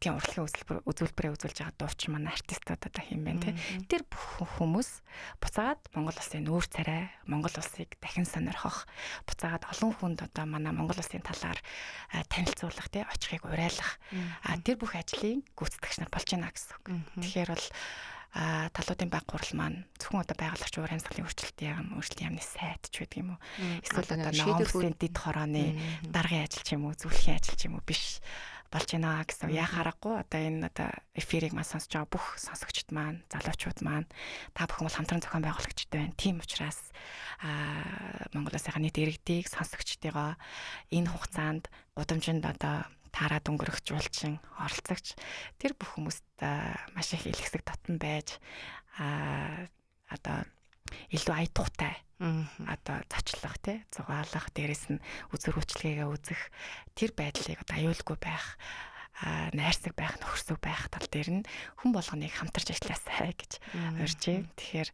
Тийм урлагийн үзүүлбэрээ үзүүлж байгаа дуучин манай артистууд одоо хэм бэ те. Тэр бүх хүмүүс буцаагаад Монгол улсын нүүр царай, Монгол улсыг дахин сонирхох, буцаагаад олон хүнд одоо манай Монгол улсын талаар танилцуулах те, очихыг уриалах тэр бүх ажлын гүйцэтгэгч нар болж байна гэсэн үг. Тэгэхээр бол талуудын баг хурал маань зөвхөн одоо байгаль орчин уур амьсгалын өөрчлөлтийн яам, өөрчлөлтийн яамны сайд ч байдаг юм уу. Эсвэл одоо ногоон дэд хорооны даргын ажил ч юм уу, зөвлөхийн ажил ч юм уу биш болж байна гэсэн. Яа харахгүй одоо энэ одоо эфирийг маань сонсож байгаа бүх сонсогчд маань, залуучууд маань та бүхэн бол хамтран зохион байгуулагчтай байна. Тийм учраас Монгол улсынхаа нийт иргэдийг, сонсогчдыгоо энэ хугацаанд гудамжинд одоо таарад өнгөрөх жуулчин, оролцогч тэр бүх хүмүүст маш их илгэсэг дотн байж одоо илүү ая тухтай одоо зочлох тий, зугаалах, дээрэс нь үзэр хүчлэгээ үзэх тэр байдлыг одоо аюулгүй байх, найрсаг байх, нөхөрсөг байх тал дээр нь хүн болгоныг хамтарч ажилласай гэж урьж байна. Тэгэхээр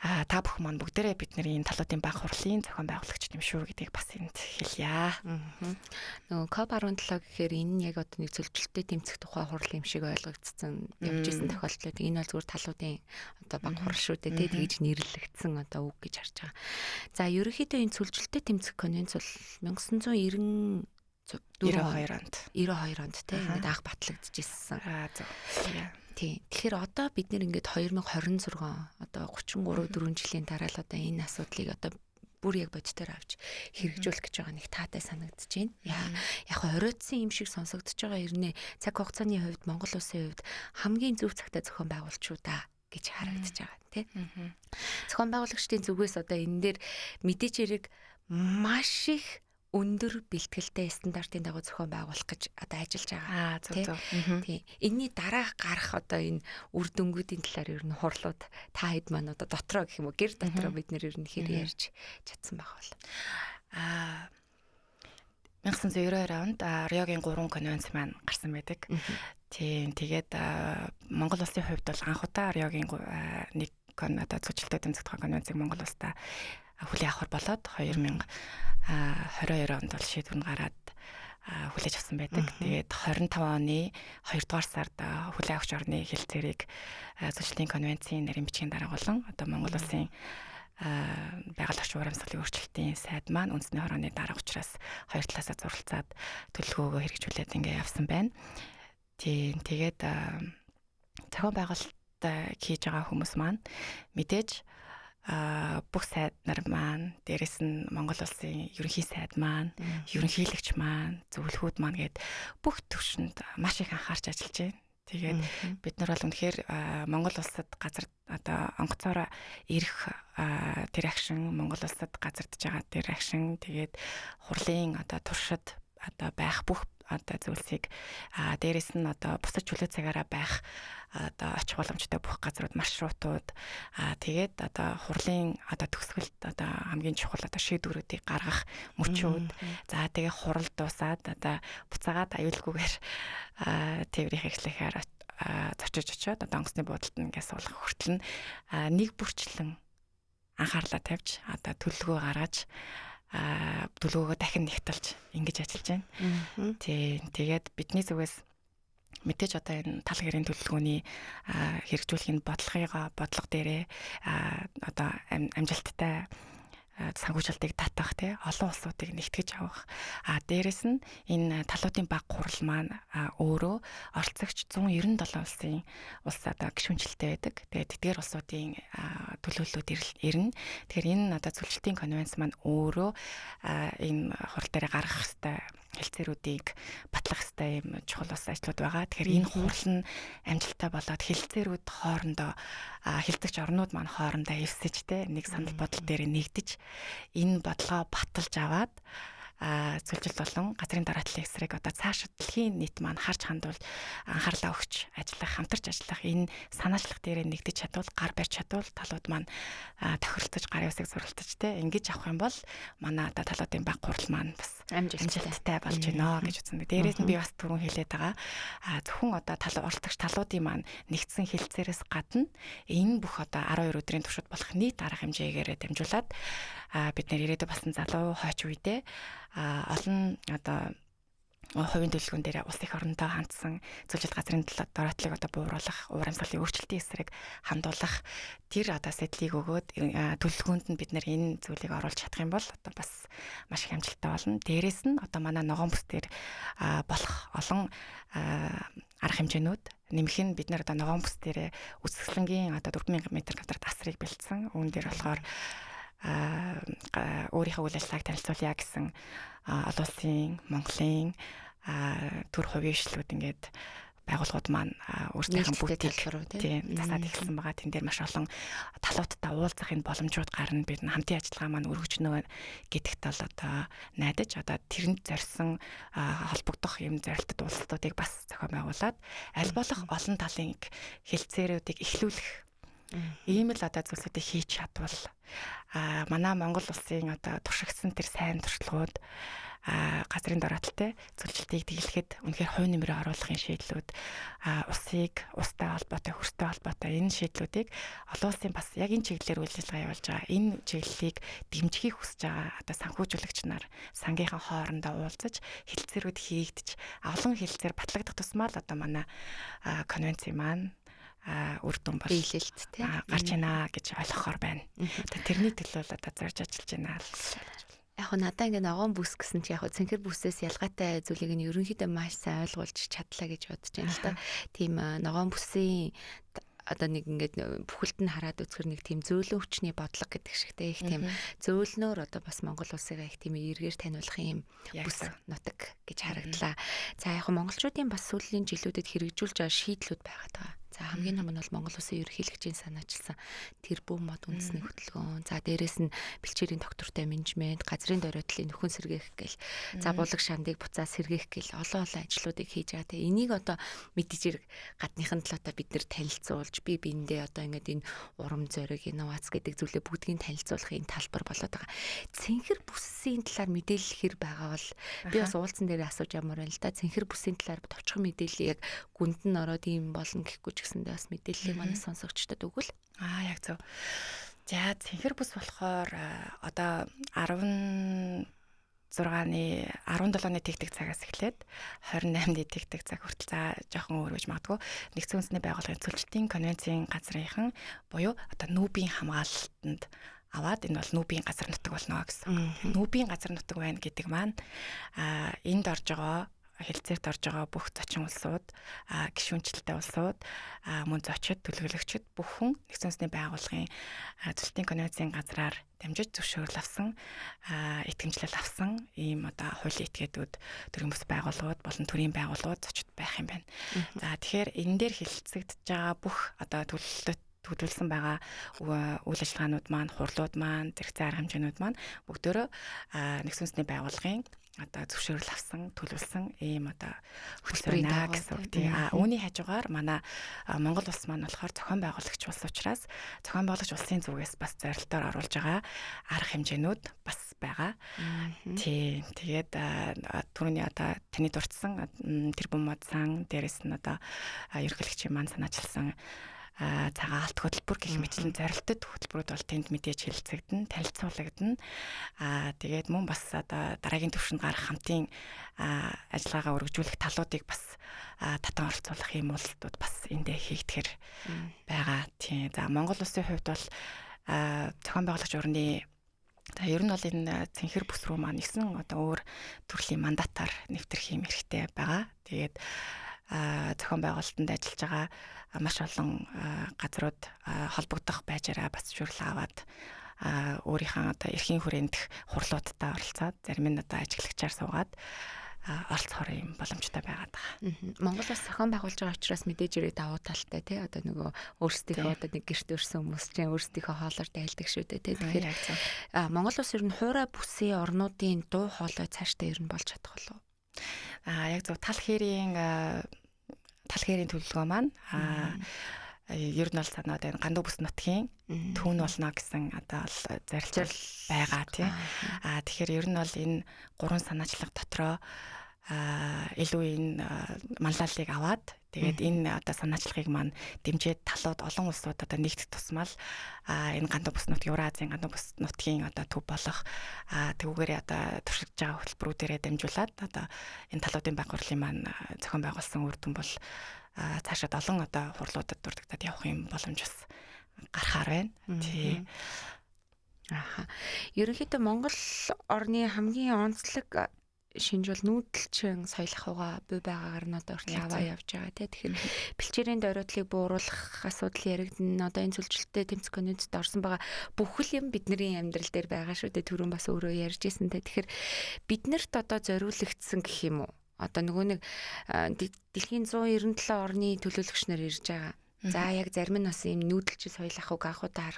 та бүхэн маань бүгдээрээ бидний энэ талуудын баг хурлын зохион байгуулагч юм шүү гэдгийг бас энд хэлье. Нөгөө COP17 гэхээр энэ нь яг одоо нэг цөлжилттэй тэмцэх тухай хурал юм шиг ойлгогдсон явж исэн тохиолдол. Энэ бол зүгээр талуудын одоо баг хурал шүү дээ, тэгж нэрлэгдсэн одоо үг гэж харж байгаа. За ерөнхийдөө энэ цөлжилттэй тэмцэх конвенц бол 1992 онд 92 онд тийм ингээд анх батлагдчихсэн. Зөв. Тий. Тэгэхээр одоо бид нэр ингээд 2026 одоо 33 4 жилийн дараа л одоо энэ асуудлыг одоо бүр яг бодитоор авч хэрэгжүүлэх гэж байгаа нэг таатай санагдаж байна. Яг оройтсан юм шиг сонсогдож байгаа хэрнээ цаг хугацааны хувьд Монгол улсын хувьд хамгийн зөв цагтаа зохион байгуулчих уу да гэж харагдаж байгаа тий. Зохион байгуулагчдын зүгээс одоо энэ дээр мэдээч хэрэг маш их өндөр бэлтгэлтэй стандартын дагуу зохион байгуулах гэж одоо ажиллаж байгаа. Зөв. Тий. Энийний дараа гарах одоо энэ үр дүнгуудын талаар ер нь хурлууд та хэд маань одоо дотроо гэх юм уу гэр дотроо бид нэр ер нь хэр ярьж чадсан байх бол. 1992 онд Риогийн 3 конвенц маань гарсан байдаг. Тийм. Тэгээд Монгол улсын хувьд бол анх удаа Риогийн нэг одоо цөчлөлтөд тэмцэх тухай конвенцийг Монгол улсдаа хүлээн авахар болоод 2022 онд бол шийдвэр нь гараад хүлээж авсан байдаг. Тэгээд 25 оны 2 дугаар сард хүлээн авахч орны хэлцээрийг зөрчлийн конвенцийн нарийн бичгийн дарга болон одоо Монгол улсын байгаль орчин уур амьсгалын өөрчлөлтийн сайд маань үндэсний хорооны дарга учраас хоёр талаасаа зуралцаад төлөвлөгөөгөө хэрэгжүүлээд ингээ явсан байна. Тийм. Тэгээд зохион байгуулалт хийж байгаа хүмүүс маань мэдээж Бүх сайд нар маань, дээрэс нь Монгол улсын ерөнхий сайд маань, ерөнхийлөгч маань, зөвлөхүүд маань гээд бүх төвшөнд маш их анхаарч ажиллаж байна. Тэгээд бид нар бол үнэхээр Монгол улсад газар одоо онгоцоор ирэх тэр агшин, Монгол улсад газардж байгаа тэр агшин, тэгээд хурлын одоо туршид одоо байх бүх одоо зүйлсийг, дээрэс нь одоо бусад чөлөө цагаараа байх одоо очих боломжтой бүх газрууд, маршрутууд, тэгээд одоо хурлын одоо төгсгөлд одоо хамгийн чухал одоо шийдвэрүүдийг гаргах мөчүүд, за тэгээ хурал дуусаад одоо буцаагаад аюулгүйгээр тээврийн хэрэгслэхээр зорчиж очиод одоо онгоцны буудалд ингээд суулгах хүртэл нь нэг бүрчлэн анхаарлаа тавьж, одоо төлөвлөгөө гаргаж, төлөвлөгөөгөө дахин нэгтэлж ингэж ажиллаж байна. Тий, тэгээд бидний зүгээс мэдээж одоо энэ тал гэрийн төлөвлөгөөний хэрэгжүүлэхийн бодлого дээрээ одоо амжилттай санхүүжилтийг татах, тий, олон улсуудыг нэгтгэж авах. А дээрэс нь энэ талуудын баг хурал маань өөрөө оролцогч 197 улсын улс одоо гишүүнчлэлтэй байдаг. Тэгээд тэдгээр улсуудын төлөөллүүд ирнэ. Тэгэхээр энэ одоо зөвлөлтийн конвенц маань өөрөө энэ хурал дээр гаргах ёстой хэлцээрүүдийг батлах ёстой юм чухал бас ажлууд байгаа. Тэгэхээр энэ хурал нь амжилттай болоод хэлцээрүүд хоорондоо, хэлцэгч орнууд маань хоорондоо эвсэж, те, нэг санал бодол дээр нэгдэж, энэ бодлогоо баталж аваад зөвлөлт болон газрын дараатлын эсрэг одоо цаашид дэлхийн нийт маань харж хандуул анхаарлаа өгч ажиллах, хамтарч ажиллах энэ санаачлах дээрээ нэгдэж чадвал, гар барьж чадвал талууд маань тохиролцож, гарын үсэг зуралдаж, те, ингэж авах юм бол манай одоо талуудын баг хурал маань бас амжилттай болж байна гэж үзсэн. Дээрээс нь би бас түрүүн хэлээд байгаа. Зөвхөн одоо тал оролцогч талуудын маань нэгдсэн хэлцээрээс гадна энэ бүх одоо 12 өдрийн туршид болох нийт арга хэмжээгээрээ дамжуулаад бид нэр ирээдүй болсон залуу хойч үедээ олон одоо хувийн төлөвлөгөөн дээр улс их орондоо хандсан зөвлөлт газрын дороотлыг одоо бууруулах, уур амьсгалын өөрчлөлтийн эсрэг хандуулах тэр одоо сэдлийг өгөөд төлөвлөгөөнд нь бид нэр энэ зүйлийг оруулж чадах юм бол одоо бас маш их амжилттай болно. Дээрээс нь одоо манай ногоон бүс дээр болох олон арга хэмжээнүүд нэмэх нь бид нэр одоо ногоон бүс дээр үзэсгэлэнгийн одоо 4000 м квадрат асрыг бэлдсэн. Үүн дээр болохоор өөрийнхөө үйл ажиллагааг танилцуулъя гэсэн олон улсын, Монголын төр хувийн хвшлүүд ингээд байгууллагууд маань өөрсдийнх нь бүтийг тийм засаад эхэлсэн байгаа. Тэн дээр маш олон талуудтай уулзах энэ боломжууд гарна. Бид хамтын ажиллагаа маань өргөжнө гэдэгт бол одоо найдаж, одоо тэрэнд зорьсон холбогдох юм зорилтод уулзалтуудыг бас зохион байгуулад аль болох олон талын хэлцээрүүдийг эхлүүлэх ийм л одоо зүйлсүүдийг хийж чадвал манай Монгол улсын одоо туршигдсан тэр сайн туршлагууд, газрын дороотолтой зөвлөлтийг тэглэхэд үнэхээр хувь нэмрээ оруулахын шийдлүүд, усыг устай холбоотой, хөрстэй холбоотой энэ шийдлүүдийг олон улсын бас яг энэ чиглэлээр үйл ажиллагаа явуулж байгаа, энэ чиглэлийг дэмжихийг хүсэж байгаа одоо санхүүжүүлэгч нар сангийнхаа хоорондоо уулзаж хэлцээрүүд хийгдэж, олон хэлцээр батлагдах тусмаа л одоо манай конвенцийн маань үр дүн бол биелэлт тий гарч байна гэж ойлгохоор байна. Тэрний төлөө л одоо зорж ажиллаж байна л гэж ойлгож байна. Яг нь надаа ингээ ногоон бүс гэсэн чи яг цэнхэр бүсээс ялгаатай зүйлийг нь ерөнхийдөө маш сайн ойлгуулж чадлаа гэж бодож байна л да. Тийм ногоон бүсийн одоо нэг ингээд бүхэлд нь хараад үзэхэр нэг тийм зөөлөн хүчний бодлого гэдэг шигтэй их тийм зөөлнөөр одоо бас Монгол улсыг их тийм эргээр таниулах юм бүс нутаг гэж харагдлаа. За яг монголчуудын бас сүүлийн жилүүдэд хэрэгжүүлж байгаа шийдлүүд байгаад байгаа. За хамгийн том нь бол Монгол улсын ерөнхийлөгчийн санаачилсан тэрбум мод үндэсний хөтөлбөр. За дээрэс нь бэлчээрийн доктортой менежмент, газрын дөрөөдлийг нөхөн сэргээх гэл, за булаг шандыг буцаа сэргээх гэл олон олон ажлуудыг хийж байгаа. Тэгээ энийг одоо мэдээж хэрэг гадныхын талаатаа бид нэр танилцуулж, бие биендээ одоо ингээд энэ урам зориг, инновац гэдэг зүйлээ бүгдгийг танилцуулах энэ талбар болоод байгаа. Цэнхэр бүсийн талаар мэдээлэл хэр байгаа бол би бас уулзсан дээр асууж ямар байна л да. Цэнхэр бүсийн талаар товчхон мэдээлэл яг гүнд нь ороод ийм болно гэхгүй ч гэсэндээ бас мэдээллийг манай сонсогчдод өгвөл. Яг зөв. За цэнхэр бүс болохоор одоо 16-ны 17-ны тэгтэг цагаас эхлээд 28-ны тэгтэг цаг хүртэл, за жоохон өөр гэж магадгүй, нэгдсэн үндэсний байгууллагын зөвлөлтийн конвенцийн газрынхан буюу одоо нүүбийн хамгаалалтанд аваад энэ бол нүүбийн газар нутаг болно гэсэн. Нүүбийн газар нутаг байна гэдэг маань энд орж байгаа хэлцээрт орж байгаа бүх зочин улсууд, гишүүнчлэлтэй улсууд, мөн зочид, төлөөлөгчид бүх хүн нэгдсэн үндэсний байгууллагын зөрчилтийн конвенцийн газраар дамжиж зөвшөөрөл авсан, итгэмжлэл авсан ийм одоо хуулийн этгээдүүд, төрийн бүс байгууллагууд болон төрийн байгууллагууд зочид байх юм байна. За тэгэхээр энэ дээр хэлэлцэгдэж байгаа бүх одоо төлөлтөд төлөвлөсөн байгаа үйл ажиллагаанууд маань, хурлууд маань, зэрэгцээ арга хэмжээнүүд маань бүгдөө нэгдсэн үндэсний байгууллагын одоо зөвшөөрөл авсан, төлөвлөсөн ийм одоо хөтөлбөр байна гэсэн үг тий. А үүний хажуугаар манай Монгол улс маань болохоор зохион байгуулагч улс учраас зохион байгуулагч улсын зүгээс бас зорилтоор оруулж байгаа арга хэмжээнүүд бас байгаа. Тий. Тэгээд түрүүний одоо таны дурдсан тэр бумад сан дээрэс нь одоо ерөнхийлөгчийн маань санаачилсан цагаан алт хөтөлбөр гэх мэтлэн зорилттой хөтөлбөрүүд бол тэнд мэдээж хэлэлцэгдэнэ, танилцуулагдана. Тэгээд мөн бас одоо дараагийн түвшинд гарах хамтын ажиллагаагаа өргөжүүлэх талуудыг бас татан оролцуулах юм уулзалтууд бас эндээ хийгдэхэр байгаа. Тийм. За Монгол улсын хувьд бол зохион байгуулагч орны за ер нь бол энэ цэнхэр бүс рүү маань 9 одоо өөр төрлийн мандатаар нэвтрэх юм эрхтэй байгаа. Тэгээд зохион байгуулалтанд ажиллаж байгаа маш олон газрууд холбогдох байжаараа бас зөвшөөрөл аваад өөрийнхөө одоо эрхийн хүрээндх хурлуудтай оролцоод зарим нь одоо ажиглагчаар суугаад оролцохоор юм боломжтой байгаад байгаа. Монгол улс зохион байгуулж байгаа учраас мэдээж хэрэг давуу талтай тий. Одоо нөгөө өөрсдийнхөө одоо нэг гэрт өрсөн хүмүүс чинь өөрсдийнхөө хоолоор дайлдаг шүү дээ тий. Тэгэхээр Монгол улс ер нь хуурай бүсийн орнуудын дуу хоолой цаашдаа ер нь болж чадах болов уу? Яг зөв тал хэрийн төлөвлөгөө маань ер нь бол санаад энэ Гандуу бүс нутгийн түүн болно гэсэн одоо л зорилт байгаа тий. Тэгэхээр ер нь бол энэ гурван санаачлага дотроо илүү энэ манлайллыг аваад тэгээд энэ одоо санаачлагыг маань дэмжиж талууд олон улсууд одоо нэгдэх тусмал энэ Гандуу бүс нутгийн Евразийн Гандуу бүс нутгийн одоо төв болох тэгвгээрээ одоо туршигдж байгаа хөтөлбөрүүдээрээ дамжуулаад одоо энэ талуудын банк хурлын маань зохион байгуулсан үр дүн бол цаашаад олон одоо хурлуудад дурддагдаад явах юм боломж бас гарахаар байна. Тий. Аха. Ерөнхийдөө Монгол орны хамгийн онцлог шинж бол нүүдэлчин соёл ахуйгаа буй байгаагаар нь одоо хүртэл аваа явж байгаа тий. Тэгэхээр бэлчээрийн дөрөөдлийг бууруулах асуудал яригдана. Одоо энэ сүлжилттэй тэмцэх конвенцэд орсон байгаа бүх л юм бидний амьдрал дээр байгаа шүү дээ. Түрүүн бас өөрөө ярьж ирсэн тий. Тэгэхээр биднэрт одоо зориулагдсан гэх юм уу? Одоо нөгөө нэг дэлхийн 197 орны төлөөлөгч нар ирж байгаа. За яг зарим нь бас ийм нүүдэлчин соёл ахуйг анхудаа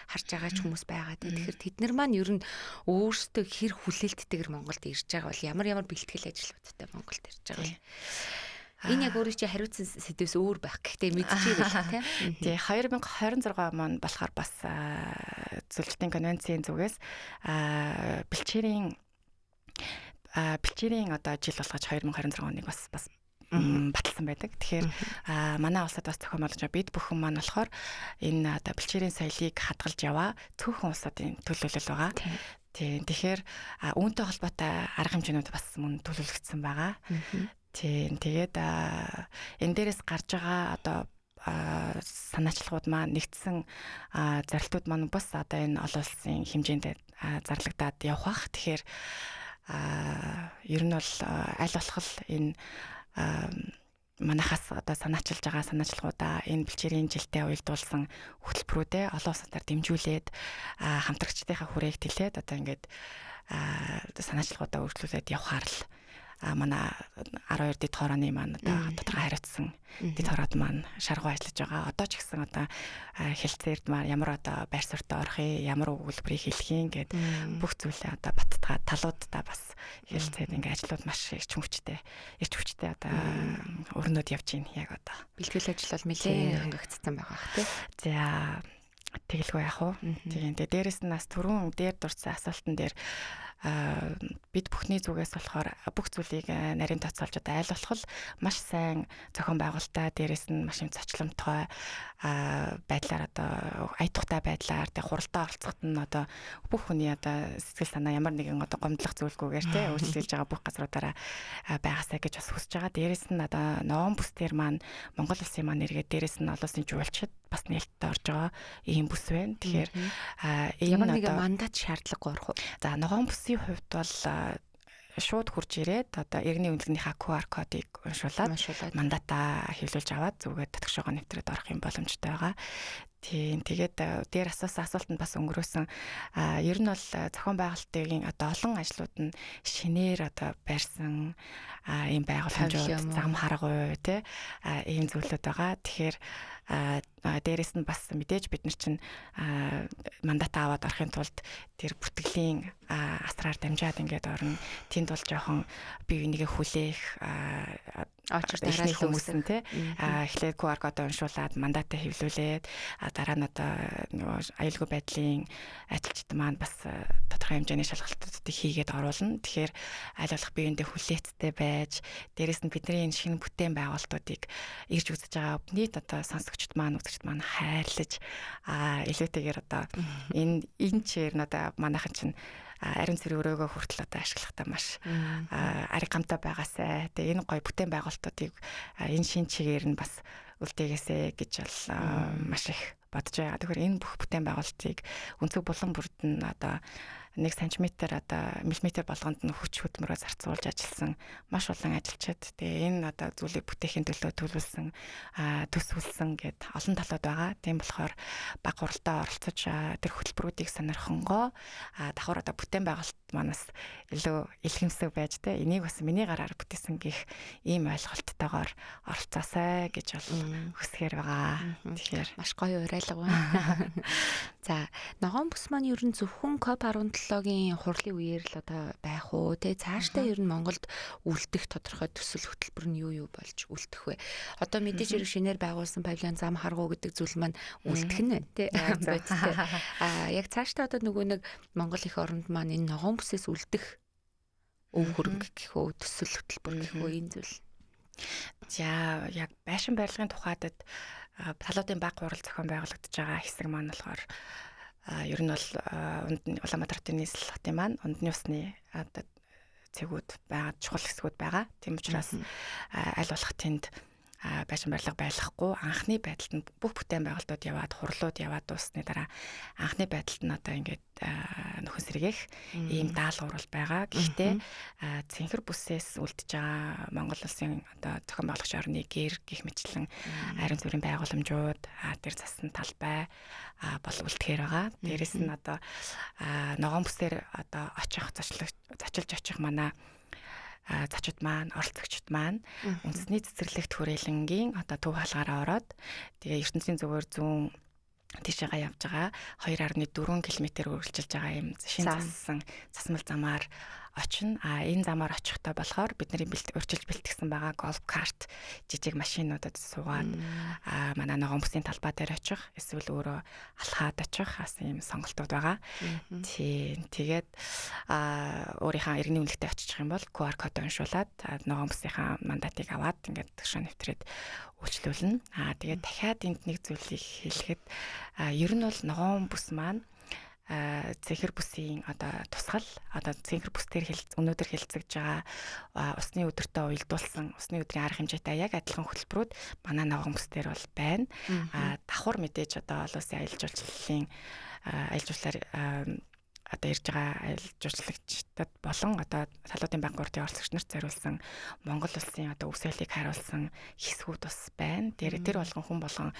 харж байгаа ч хүмүүс байгаа тий. Тэгэхээр тэд нар маань ер нь өөрсдөө хэр хүлээлттэйгээр Монголд ирж байгаа бол ямар ямар бэлтгэл ажлуудтай Монголд ирж байгаа бол энэ яг өөрөө чи хариуцсан сэдвээс өөр байх. Гэхдээ мэдчихэв тий. Тий 2026 маань болохоор бас зөвлөлтийн конвенцийн зүгээс бэлчээрийн одоо жил болгож 2026 оныг бас баталсан байдаг. Тэгэхээр манай улсад бас зохион байгуулж байгаа бид бүхэн маань болохоор энэ одоо бэлчээрийн соёлыг хадгалж яваа цөөхөн улсуудын төлөөлөл байгаа. Тийм. Тэгэхээр үүнтэй холбоотой арга хэмжээнүүд бас мөн төлөвлөгдсөн байгаа. Тийм. Тэгээд энэ дээрээс гарч байгаа одоо санаачлагууд маань нэгдсэн зорилтууд маань бас одоо энэ олон улсын хэмжээнд зарлагдаад явах бах. Тэгэхээр ер нь бол аль болох энэ манахаас одоо санаачилж байгаа санаачлагуудаа энэ бэлчээрийн жилтэй уялдуулсан хөтөлбөрүүдээ олон улсаар дэмжүүлээд хамтрагчдынхаа хүрээг тэлээд одоо ингээд санаачлагуудаа өөрчлүүлээд явахаар л манай 12 дэд хорооны маань одоо тодорхой хариуцсан дэд хороод маань шаргуу ажиллаж байгаа. Одоо ч гэсэн одоо хэлцээрд маань ямар одоо байр суурьтай орох юм, ямар өгүүлбэрийг хэлэх юм гэд бүх зүйлээ одоо баттгаа талуудаа бас хэлцээд ингээ ажлууд маш эрч хүчтэй одоо өрнөд явж байна яг одоо. Бэлтгэл ажил бол нэлээд хангагдсан байгаа бах тий. За тэгэлгүй яах вэ? Тийм. Тэгээ дээрэс нь бас түрүүн дээр дурдсан асуултан дээр бид бүхний зүгээс болохоор бүх зүйлийг нарийн тооцоолж одоо аль болох маш сайн зохион байгуулалтаа дээрэс нь маш юм зочломтгой байдлаар одоо ая тухтай байдлаар тэг хуралдаа оролцоход нь одоо бүх хүний одоо сэтгэл санаа ямар нэгэн одоо гомдлох зүйлгүйгээр тий үйлчлүүлж байгаа бүх газруудаараа байгаасай гэж бас хүсэж байгаа. Дээрэс нь одоо ноон бүс дээр маань Монгол улсын маань эргээд дээрэс нь олон улсын жуулчид бас нээлттэй орж байгаа ийм бүс байна. Тэгэхээр ямар нэгэн мандат шаардлагагүй орох уу? За ногоон бүсийн хувьд бол шууд хурж ирээд одоо иргэний үнэлгээнийхаа QR кодыг уншуулад мандатаа хэвлүүлж аваад зүгээд татгшоогоо нэвтрээд орох юм боломжтой байгаа. Тийм, тэгээд дээр асуусан асуултанд бас өнгөрөөсөн. Ер нь бол зохион байгуулалтын одоо олон ажлууд нь шинээр одоо барьсан ийм байгууламжууд, зам харгуй тий ийм зүйлүүд байгаа. Тэгэхээр дээрэс нь бас мэдээж бид нар чинь мандат аваад орохын тулд тэр бүртгэлийн асраар дамжаад ингээд орно. Тэнд бол жоохон бие бинийгээ хүлээх очир дараа хүмүүс нь тий эхлээд QR кодоо уншуулад мандатаа хэвлүүлээд дараа нь одоо нөгөө аюулгүй байдлын ажилчид маань бас тодорхой хэмжээний шалгалтуудыг хийгээд оруулна. Тэгэхээр аль болох биеиндээ хүлээцтэй байж, дээрэс нь бидний энэ шинэ бүтээн байгуулалтуудыг ирж үзэж байгаа нийт одоо сонсогчд маань, үзэгчд маань хайрлаж илүүтэйгээр одоо энэ чигээр нь одоо манайхан чинь ариун цэрэг өрөөгөө хүртэл одоо ашиглахдаа маш ариг гамтай байгаасай. Тэгээ энэ гоё бүтээн байгуулалтуудыг энэ шин чигээр нь бас үлдээгээсэй гэж бол маш их бодож байгаа. Тэгэхээр энэ бүх бүтээн байгуулалтыг өнцөг булан бүрд нь одоо 1 сантиметр одоо миллиметр болгонд нь хүч хөдөлмөрөөр зарцуулж ажилласан маш олон ажилчид. Тэгээ энэ одоо зүйлийг бүтээхийн төлөө төлөвлөсөн, төсвөлсөн гэд олон талууд байгаа. Тийм болохоор баг хуралдаа оролцож тэр хөтөлбөрүүдийг сонирхонгоо давхар одоо бүтээн байгуулалт манаас илүү илгэмсэг байж тэ энийг бас миний гараар бүтээсэн гих ийм ойлголттойгоор оролцоосай гэж бол хүсгээр байгаа. Тэгэхээр маш гоё уриалга байна. За, ногоон бүс маань ер нь зөвхөн COP17-гийн хурлын үеэр л одоо байх уу те цаашдаа ер нь Монголд үлдэх тодорхой төсөл хөтөлбөр нь юу юу болж үлдэх вэ? Одоо мэдээж хэрэг шинээр байгуулсан павильон, зам харгуу гэдэг зүйл маань үлдэх нь байна те. Аа яг цаашдаа одоо нөгөө нэг Монгол их оронд маань энэ ногоон бүсээс үлдэх өв хөрөнгө гэх үү, төсөл хөтөлбөр гэх үү энэ зүйл. За, яг байшин барилгын тухайд талуудын баг хурал зохион байгуулагдаж байгаа хэсэг маань болохоор ер нь бол Улаанбаатар хотын нийслэл хотын маань ундны усны одоо цэгүүд байгаа, чухал хэсгүүд байгаа. Тийм учраас аль болох тэнд байшин барилга байлгахгүй анхны байдалд нь бүх бүтээн байгуулалтууд яваад хурлууд яваад дууссаны дараа анхны байдалд нь одоо ингээд нөхөн сэргээх ийм даалгавар бол байгаа. Гэхдээ цэнхэр бүсээс үлдэж байгаа Монгол улсын одоо зохион байгуулагч орны гэр гих мэтлэн ариун зүрийн байгууламжууд тэр зассан талбай бол үлдэхээр байгаа. Дээрэс нь одоо ногоон бүсээр одоо очих зочилж очих манай зочид маань, оролцогчд маань үндэсний цэцэрлэгт хүрээлэнгийн одоо төв хаалгаараа ороод тэгээ ертөнцийн зүгээр зүүн тийшээгээ явж байгаа 2.4 км үргэлжилж байгаа юм шин зассан засмал замаар очино. А энэ замаар очихтой болохоор бидний урьдчилж бэлтгэсэн байгаа голф карт жижиг машинуудад суугаад манай ногоон бүсийн талбай дээр очих, эсвэл өөрөө алхаад очих бас ийм сонголтууд байгаа. Тийм. Тэгээд өөрийнхөө иргэний үнэлгээтэй очих юм бол QR код уншуулад ногоон бүсийнхаа мандатыг аваад ингээд төгшөө нэвтрээд үйлчлүүлнэ. Тэгээд дахиад энд нэг зүйлийг хэлэхэд ер нь бол ногоон бүс маань цэнхэр бүсийн одоо тусгал, одоо цэнхэр бүс дээр өнөөдөр хэлцэж байгаа усны өдөртөө уялдуулсан усны өдрийн арга хэмжээтэй яг адилхан хөтөлбөрүүд манай ногоон бүс дээр бол байна. Давхар мэдээж одоо олон улсын аялал жуулчлалын аялал жуулчлалаар одоо ирж байгаа аялал жуулчлагчдад болон одоо салуудын банк урдын оролцогч нарт зориулсан Монгол улсын одоо өв соёлыг харуулсан хэсгүүд бас байна. Тэр болгон хүн болгон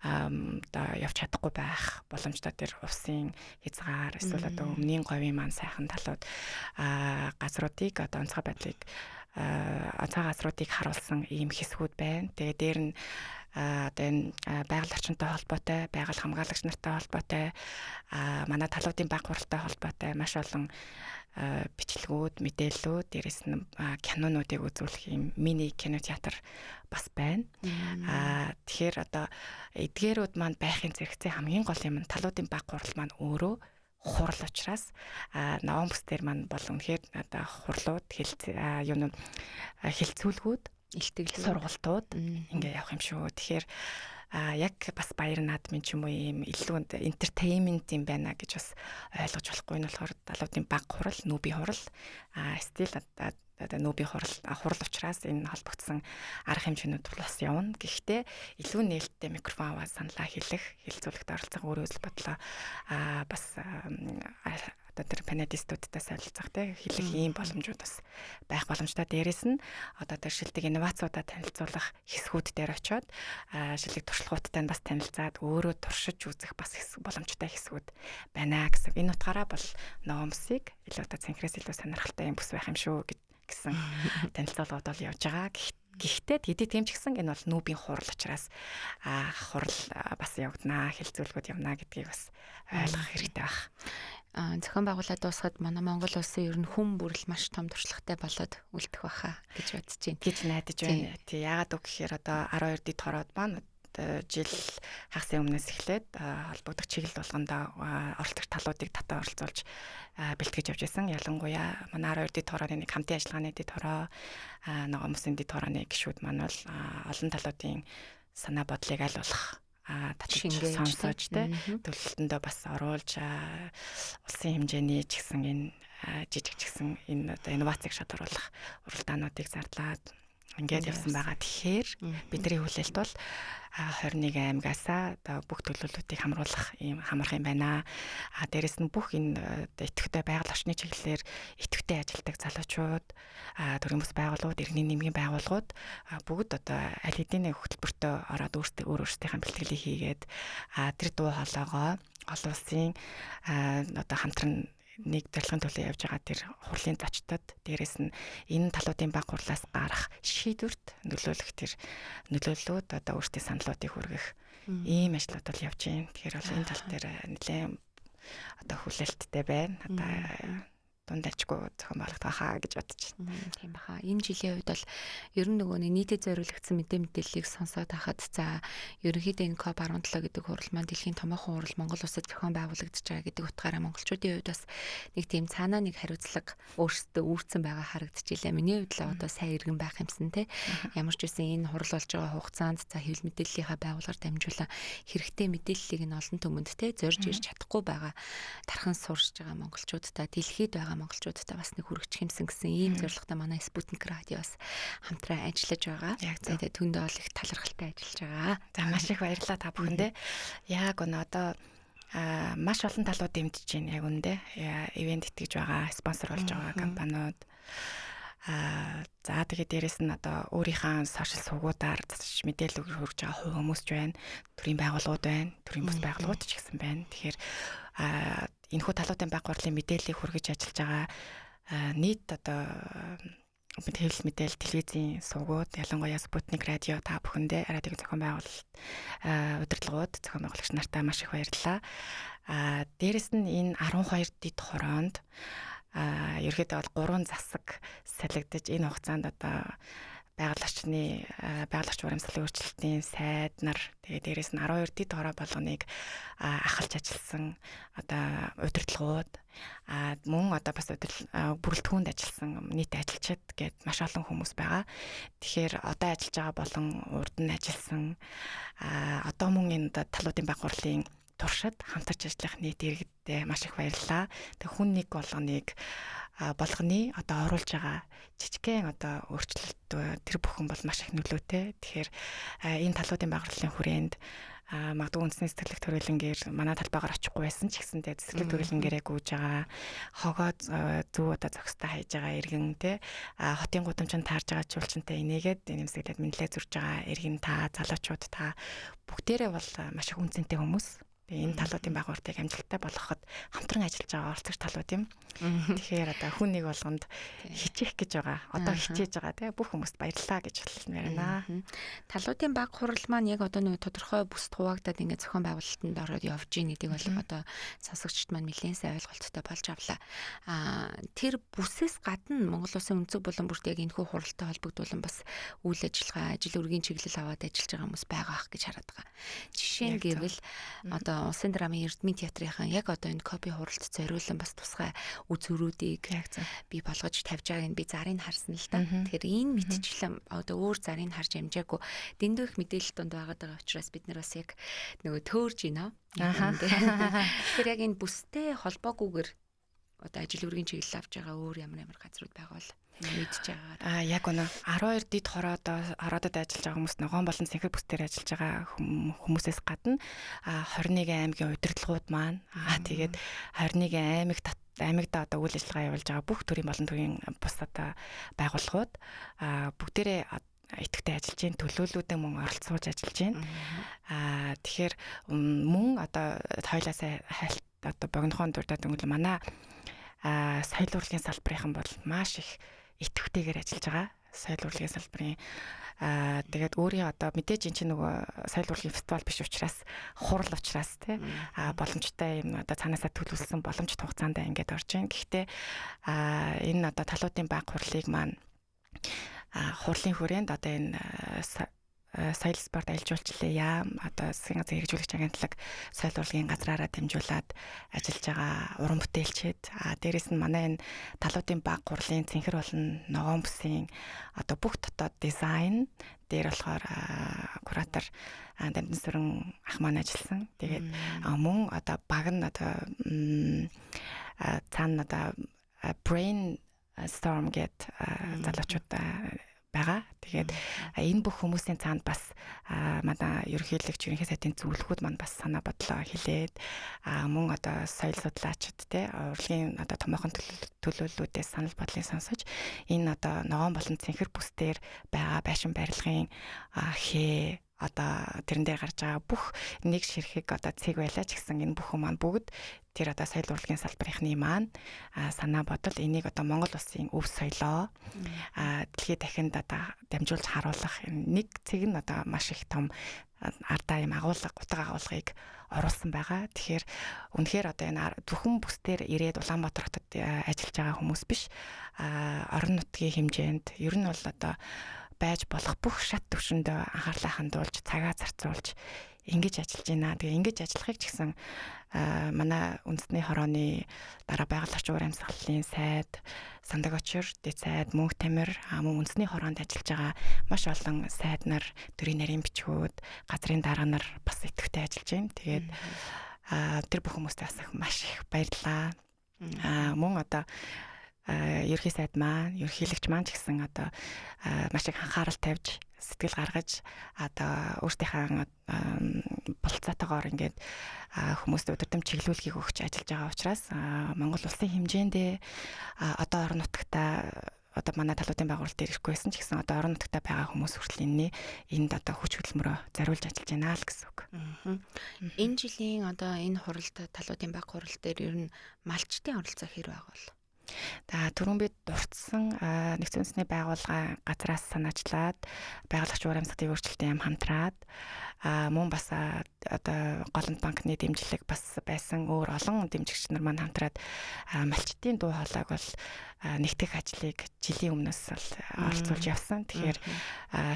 одоо явж чадахгүй байх боломжтой тэр усын хязгаар эсвэл одоо өмнгийн говийн маань сайхан талууд газруудыг одоо онцгой байдлыг онцгой газруудыг харуулсан ийм хэсгүүд байна. Тэгээ дээр нь одоо энэ байгаль орчинтой холбоотой, байгаль хамгаалагч нартай холбоотой, манай талуудын баг хуралтай холбоотой маш олон бичлэгүүд, мэдээллүүд, дээрэс нь кинонуудыг үзүүлэх юм мини кино театр бас байна. Тэгэхээр одоо эдгээрүүд маань байхын зэрэгцээ хамгийн гол юм нь талуудын баг хурал маань өөрөө хурал учраас ногоон бүс дээр маань бол үнэхээр одоо хурлууд, хэлцүүлгүүд, илтгэл сургалтууд ингээ явах юм шүү. Тэгэхээр яг бас баяр наадмын ч юм уу ийм илүү entertainment юм байна гэж бас ойлгож болохгүй нь болохоор далуудын баг хурал, нүүбийн хурал, стил одоо нүүбийн хурал учраас энэ холбогдсон арга хэмжээнүүд бас явна. Гэхдээ илүү нээлттэй микрофон аваад саналаа хэлэх, хэлцүүлэгт оролцох өөрөө үзэл бодлоо бас Одоо тэр панелистуудтай солилцох те хэлэх ийм боломжууд бас байх боломжтой. Дээрээс нь одоо тэр шилдэг инновациудаа танилцуулах хэсгүүд дээр очиод шилдэг туршлагуудтай нь бас танилцаад өөрөө туршиж үзэх бас боломжтой хэсгүүд байна гэсэн. Энэ утгаараа бол Ногоон бүсийг илүү одоо цэнхрээс илүү сонирхолтой юм бүс байх юм шүү гэсэн танилцуулгууд бол явж байгаа. Гэхдээ тэдий тийм ч гэсэн энэ бол нүүбийн хурал учраас хурал бас явагдана, хэлцүүлгүүд явна гэдгийг бас ойлгох хэрэгтэй байх. Зохион байгуулалт дуусахад манай Монгол улсын ер нь хүн бүрэл маш том туршлагатай болоод үлдэх байхаа гэж бодож байна. Гэж найдаж байна. Тий, яагаад үг гэхээр одоо 12 дэд хороод маань жил хагасын өмнөөс эхлээд холбогдох чиглэл болгондоо оролцогч талуудыг татаа оролцуулж бэлтгэж явж байсан. Ялангуяа манай 12 дэд хорооны нэг хамтын ажиллагааны дэд хороо, Ногоон бүсийн дэд хорооны гишүүд маань бол олон талуудын санаа бодлыг аль болох татаж сонсож те төлөлтөндөө бас оруулж улсын хэмжээний ч гэсэн энэ жижиг ч гэсэн энэ одоо инновацийг шалгаруулах уралдаануудыг зардлаад ингээд явсан байгаа. Тэгэхээр бидний хүлээлт бол 21 аймгаасаа одоо бүх төлөөллүүдийг хамруулах ийм хамрах юм байна. А дээрэс нь бүх энэ идэвхтэй байгаль орчны чиглэлээр идэвхтэй ажилладаг залуучууд, төрийн бүс байгууллагууд, иргэний нэмгийн байгууллагууд бүгд одоо аль хэдийн хөтөлбөртөө ороод өөрсдөө өөр өөрсдийнхээ бэлтгэлийг хийгээд тэр дуу хоолойгоо олон улсын одоо хамтран нэг зорилгын төлөө явж байгаа тэр хурлын зочдод, дээрэс нь энэ талуудын баг хурлаас гарах шийдвэрт нөлөөлөх тэр нөлөөллүүд одоо өөрсдийн саналуудыг хүргэх ийм ажлууд бол явж байна. Тэгэхээр бол энэ тал дээр нэлээд одоо хүлээлттэй байна. Одоо дунд ачгүй зохион байгуулагдах хаа гэж бодож байна. Тийм баха. Энэ жилийн хувьд бол ер нь нөгөө нийтэд зориулагдсан мэдээллийг сонсоод хахад за ерөнхийдөө энэ COP17 гэдэг хурал маань дэлхийн томоохон хурал Монгол улсад зохион байгуулагдаж байгаа гэдэг утгаараа монголчуудын хувьд бас нэг тийм цаанаа нэг хариуцлага өөрсдөө үүрцэн байгаа харагдчихлаа. Миний хувьд л одоо сайн иргэн байх юмсан те. Ямар ч үсэн энэ хурал болж байгаа хугацаанд за хэвлэл мэдээллийнхаа байгууллагаар дамжуулан хэрэгтэй мэдээллийг нь олон түмэнд те зорж ирж чадахгүй байгаа тархан сурч байгаа монголчуудтай дэлхийд байгаа монголчуудтай бас нэг хүргэх юмсан гэсэн ийм зорилготой манай Спутник радио бас хамтран ажиллаж байгаа. Тэгээ түндээ бол их талархалтай ажиллаж байгаа. За маш их баярлалаа та бүхэндээ. Яг өнөө одоо маш олон талууд дэмжиж байна яг үндэ. Ивент итгэж байгаа, спонсор болж байгаа компаниуд. За тэгээд дээрэс нь одоо өөрийнхөө сошиал сувгуудаар засаж мэдээлэл хүргэж байгаа хувь хүмүүс ч байна, төрийн байгууллагууд байна, төрийн бус байгууллагууд ч гэсэн байна. Тэгэхээр энэхүү талуудын баг хурлын мэдээллийг хүргэж ажиллаж байгаа нийт одоо хэвлэл мэдээлэл телевизийн сувгууд, ялангуяа Спутник радио та бүхэндээ радиогийн зохион байгуулалт удирдлагууд, зохион байгуулагч нартаа маш их баярлалаа. Дээрэс нь энэ 12 дэд хороонд ерөөхдөө бол 3 засаг салгидаж энэ хугацаанд одоо байгаль орчны байгаль орчин урамсгалын өөрчлөлтийн сайд нар, тэгээ дээрэс нь 12 дэд хороо болгоныг ахалж ажилласан одоо удирдлагууд, мөн одоо бас бүрэлдэхүүнд ажилласан нийт ажилчид гээд маш олон хүмүүс байгаа. Тэгэхээр одоо ажиллаж байгаа болон урд нь ажилласан одоо мөн энэ талуудын баг хурлын туршид хамтарч ажиллах нийт иргэддээ маш их баярлалаа. Тэг хүн нэг болгоныг болгоны одоо оруулж байгаа жижигхэн одоо өөрчлөлт тэр бүхэн бол маш их нөлөөтэй. Тэгэхээр энэ талуудын байгууллагын хүрээнд магадгүй үндэсний цэцэрлэг төрөлнгээр манай талбайгаар очихгүй байсан ч гэсэнтэй цэцэрлэг төрөлнгээрээ гүйж байгаа, хогоо зүү одоо зохистой хайж байгаа иргэн те, хотын гудамжинд таарж байгаа чуулчантай энийгээд нэмсэглээд мэдлээ зурж байгаа иргэн та, залуучууд та бүгдээрээ бол маш их үнцэнтэй хүмүүс. Тэгээ энэ талуудын байгууллагыг амжилттай болгоход хамтран ажиллаж байгаа оролцогч талууд юм. Тэгэхээр одоо хүн нэг болгонд хичээх гэж байгаа. Одоо хичээж байгаа тий бүх хүмүүст баярлалаа гэж хэлмээр байна. Талуудын баг хурал маань яг одоо нэг тодорхой бүст хуваагдаад ингээд зохион байгуулалтанд ороод явж гин гэдэг бол одоо сонсогчд маань нэлээд сайн ойлголттой болж авлаа. Тэр бүсээс гадна Монгол улсын өнцөг булан бүрт яг энэхүү хуралтай холбогдуулан бас үйл ажиллагаа, ажил үргийн чиглэл аваад ажиллаж байгаа хүмүүс байгаа ах гэж хараад байгаа. Жишээ нь гэвэл одоо Улсын драмын Эрдмийн театрынхан яг одоо энэ копи хуралд зориулан бас тусгай үзүүрүүдийг бий болгож тавьж байгааг нь би зарыг харсан л да. Тэгэхээр энэ мэтчлэн одоо өөр зарыг харж амжаагүй дэндүү их мэдээлэл донд байгаад байгаа учраас бид нар бас яг нөгөө төөрж байна. Тэгэхээр яг энэ бүстэй холбоогүйгээр одоо ажил үргийн чиглэл авч байгаа өөр ямар ямар газрууд байгаа бол мэдж байгаа. Яг үнэ 12 дэд хороодод ажиллаж байгаа хүмүүс ногоон болон цэнхэр бүс дээр ажиллаж байгаа хүмүүсээс гадна 21 аймгийн удирдлагууд маань тэгээд 21 аймаг аймагда одоо үйл ажиллагаа явуулж байгаа бүх төрлийн болон төрлийн бус одоо байгууллагууд бүгдээрээ идэвхтэй ажиллаж байна, төлөөллүүдэн мөн оролцуулж ажиллаж байна. Тэгэхээр мөн одоо тойлоосаа хайлт одоо богинохон дурдаад өнгөл манай соёл урлагийн салбарынхан бол маш их идэвхтэйгээр ажиллаж байгаа. Соёл урлагийн салбарын тэгээд өөрийн одоо мэдээж эн чинь нөгөө соёл урлагийн фестивал биш учраас хурал учраас тий боломжтой юм одоо цаанаасаа төлөвлөсөн боломж хугацаанд ингээд орж байна. Гэхдээ энэ одоо талуудын баг хурлыг маань хурлын хүрээнд одоо энэ соёл спорт аялал жуулчлалын яам одоо засгийн газрын хэрэгжүүлэгч агентлаг соёл урлагийн газраараа дамжуулаад ажиллаж байгаа уран бүтээлчид дээрэс нь манай энэ талуудын баг хурлын цэнхэр болон ногоон бүсийн одоо бүх дотоод дизайн дээр болохоор куратор Дамдин Сүрэн ах маань ажилласан. Тэгээд мөн одоо баг нь одоо цаана одоо brain storm гэд залуучууд байгаа. Тэгээд энэ бүх хүмүүсийн цаанд бас манай ерөнхийлөгч ерөнхий сайдын зөвлөхүүд маань бас санаа бодлоо хэлээд мөн одоо соёл судлаачид те урлагийн одоо томоохон төлөөллүүдээс санал бодлыг сонсож энэ одоо ногоон болон цэнхэр бүс дээр байгаа байшин барилгын хээ одоо тэрэн дээр гарч байгаа бүх нэг ширхэг одоо цэг байлаа ч гэсэн энэ бүхэн маань бүгд тэр одоо соёл урлагийн салбарынхны маань санаа бодол энийг одоо Монгол улсын өв соёлоо дэлхийд дахинд одоо дамжуулж харуулах нэг цэг нь одоо маш их том ардаа юм агуулга утга агуулгыг оруулсан байгаа. Тэгэхээр үнэхээр одоо энэ зөвхөн бүс дээр ирээд Улаанбаатар хотод ажиллаж байгаа хүмүүс биш орон нутгийн хэмжээнд ер нь бол одоо байж болох бүх шат төвшөндөө анхаарлаа хандуулж цагаа зарцуулж ингэж ажиллаж байна. Тэгээ ингэж ажиллахыг ч гэсэн манай үндэсний хорооны дараа байгаль орчин уур амьсгалын сайд, Сандаг очир, дэд сайд, Мөнх Тамир, мөн үндэсний хороонд ажиллаж байгаа маш олон сайд нар, төрийн нарийн бичгүүд, газрын дарга нар бас идэвхтэй ажиллаж байна. Тэгээд тэр бүх хүмүүстээ бас маш их баярлалаа. Мөн одоо ерөнхий сайд маань, ерөнхийлөгч маань ч гэсэн одоо маш их анхаарал тавьж, сэтгэл гаргаж одоо өөртөөхөө болцоотойгоор ингээд хүмүүст удирдам чиглүүлгийг өгч ажиллаж байгаа учраас Монгол улсын хэмжээндээ одоо орон нутагта одоо манай талуудын байгуулалт дээр ирэхгүй байсан ч гэсэн одоо орон нутагта байгаа хүмүүс хүртэл энэний энд одоо хүч хөдөлмөрөө зориулж ажиллаж байна л гэсэн үг. Энэ жилийн одоо энэ хуралд талуудын баг хурал дээр ер нь малчдын оролцоо хэр байгаа бол? За түрүүн би дурдсан нэгдсэн үндэсний байгууллага газраас санаачлаад байгаль орчин уур амьсгалын өөрчлөлтийн яам хамтраад мөн бас одоо Голланд банкны дэмжлэг бас байсан өөр олон дэмжигч нар маань хамтраад малчдын дуу хоолойг бол нэгтгэх ажлыг жилийн өмнөөс бол оролцуулж явсан. Тэгэхээр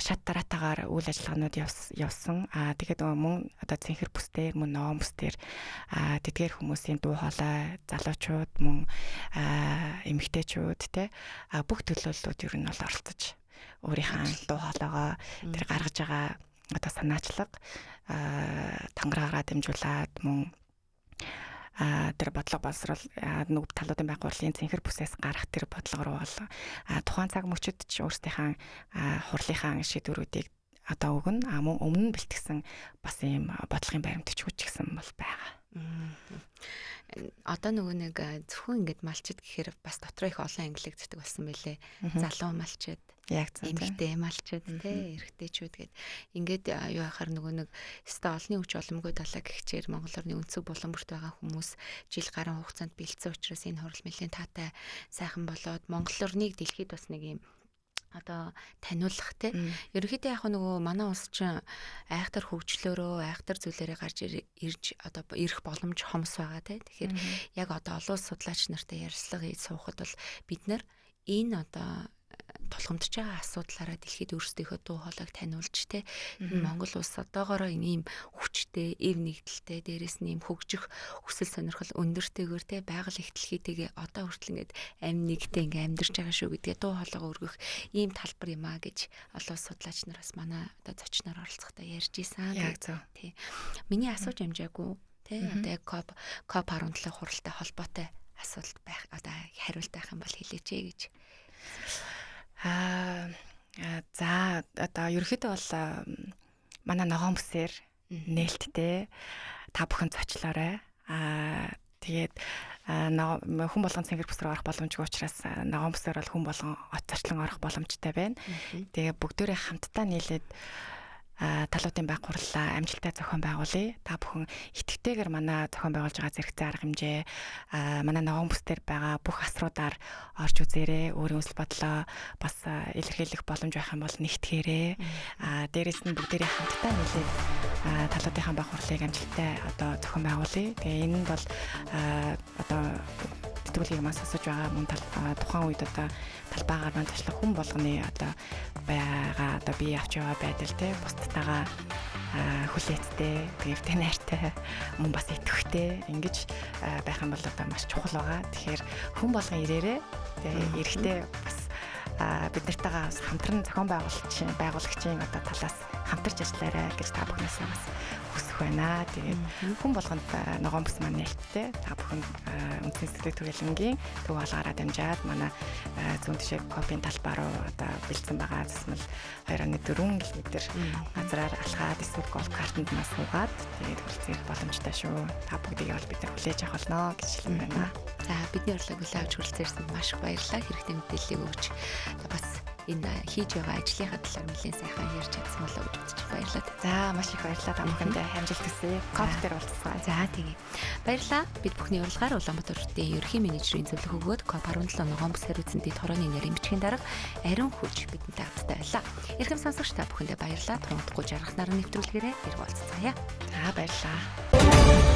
шат дараатаагаар үйл ажиллагаанууд явсан. Тэгээд мөн одоо цэнхэр бүс дээр мөн ногоон бүс дээр тэдгээр хүмүүсийн дуу хоолой, залуучууд мөн эмэгтэйчүүд те бүх төлөөллүүд ер нь бол оролцож өөрийнхөө дуу хоолойгоо тэр гаргаж байгаа одоо санаачлага тангараагаараа дамжуулаад мөн тэр бодлого боловсрол нүг талуудын байгууллагын цэнхэр бүсээс гарах тэр бодлого руу бол тухайн цаг мөчид ч өөрсдийнхээ хурлынхаа шийдвэрүүдийг одоо өгнө. Мөн өмнө нь бэлтгэсэн бас ийм бодлогын баримт бичгүүд ч гэсэн бол байгаа. Одоо нөгөө нэг зөвхөн ингээд малчид гэхээр бас дотроо их олон ангилагддаг болсон байлээ. Залуу малчид, яг зөв, эмэгтэй малчид тий, эрэгтэйчүүд гээд ингээд юу яхаар нөгөө нэг өстой олонний хүч боломгүй талаа гихчээр Монгол орны өнцөг булан бүрт байгаа хүмүүс жил гарan хугацаанд бэлдсэн учраас энэ хурал нэлийн таатай сайхан болоод Монгол орныг дэлхийд бас нэг юм одоо таниулах те. Ерөнхийдөө яг нөгөө манай улс чинь айхтар хөгжлөөрөө айхтар зүйлээрээ гарч ирж одоо ирэх боломж хомс байгаа те. Тэгэхээр яг одоо олон улс судлаач нартай ярилцлага хийж суухад бол бид нар энэ одоо тулгамдж байгаа асуудлаараа дэлхийд өөрсдийнхөө дуу хоолойг таниулж те. Энэ Монгол улс одоогоороо ийм хүчтэй, эв нэгдэлтэй, дээрэс нь ийм хөгжих хүсэл сонирхол өндөртэйгээр те байгаль их дэлхийтэйгээ одоо хүртэл ингээд амь нэгтэй ингээд амьдарч байгаа шүү гэдгээ дуу хоолойгоо өргөх ийм талбар юм а гэж олон улс судлаач нар бас манай одоо зочноор оролцохдоо ярьж исэн. Яг зөв. Тий. Миний асууж амжаагүй те одоо яг COP 17 хуралтай холбоотой асуулт байх одоо хариулт байх юм бол хэлээч ээ гэж. За одоо ерөнхийдөө бол манай ногоон бүсээр нээлттэй та бүхэн зочлоорой. Тэгээд Хүн болгон цэнгэр бүс рүү орох боломжгүй учраас ногоон бүсээр бол хүн болгон от зочлон орох боломжтой байна. Тэгээ бүгдээрээ хамтдаа нийлээд талуудын баг хурлаа амжилттай зохион байгуулъя. Та бүхэн итгэвтэйгээр манай зохион байгуулж байгаа зэрэгцээ арга хэмжээ, манай ногоон бүс дээр байгаа бүх асруудаар орж үзээрэй. Өөрийн үзэл бодлоо бас илэрхийлэх боломж байх юм бол нэгтгээрэй. Дээрээс нь бүгдээрээ хамтдаа нийлээд талуудынхаа баг хурлыг амжилттай одоо зохион байгуулъя. Тэгээ энэ нь бол одоо тэтгүүлгийг маань сонсож байгаа мөн тухайн үед одоо талбайгаар маань зочлох хүн болгоны одоо байгаа одоо бие авч яваа байдал те бусдтайгаа хүлээцтэй, гэвтэй найртай, мөн бас идэвхтэй ингэж байх юм бол одоо маш чухал байгаа. Тэгэхээр хүн болгон ирээрээ, тэгээ эрэхтэй бас бид нартайгаа бас хамтран зохион байгуулагчийн одоо талаас хамтарч ажиллаарай гэж та бүхнээс бас хүсэх байна. Тэгээд хүн болгонд ногоон бүс маань нээлттэй. Та бүхэн үндэсний сэтгэлэг түгэлэнгийн төв хаалгаараа дамжаад манай зүүн тишээ копийн талбай руу одоо бэлдсэн байгаа засмал 2.4 км газраар алхаад эсвэл голф картанд нас суугаад тэгээд хүрэлцэх боломжтой шүү. Та бүгдийг бол бид нар хүлээж авах болно гэж хэлмээр байна. За, бидний урилгыг хүлээн авч хүрэлцээрсэн маш их баярлалаа. Хэрэгтэй мэдээллийг өгч бас энэ хийж байгаа ажлынхаа талаар нэлээд сайхан ярьж чадсан болоо гэж бодож баярлалаа. За, маш их баярлалаа та бүхэндээ, амжилт хүсье. Коп дээр уулзцгаая. За, тэгье. Баярлалаа. Бид бүхний урилгаар Улаанбаатар хотын ерөнхий менежерийн зөвлөх өгөөд КОП 17 ногоон бүс хариуцсан дэд хорооны нарийн бичгийн дарга Ариун Хүч бидэнтэй хамттай байлаа. Эрхэм сонсогч та бүхэндээ баярлалаа. Тун удахгүй жаргах наран нэвтрүүлгээрээ ирэх уулзцаая. За, баярлалаа.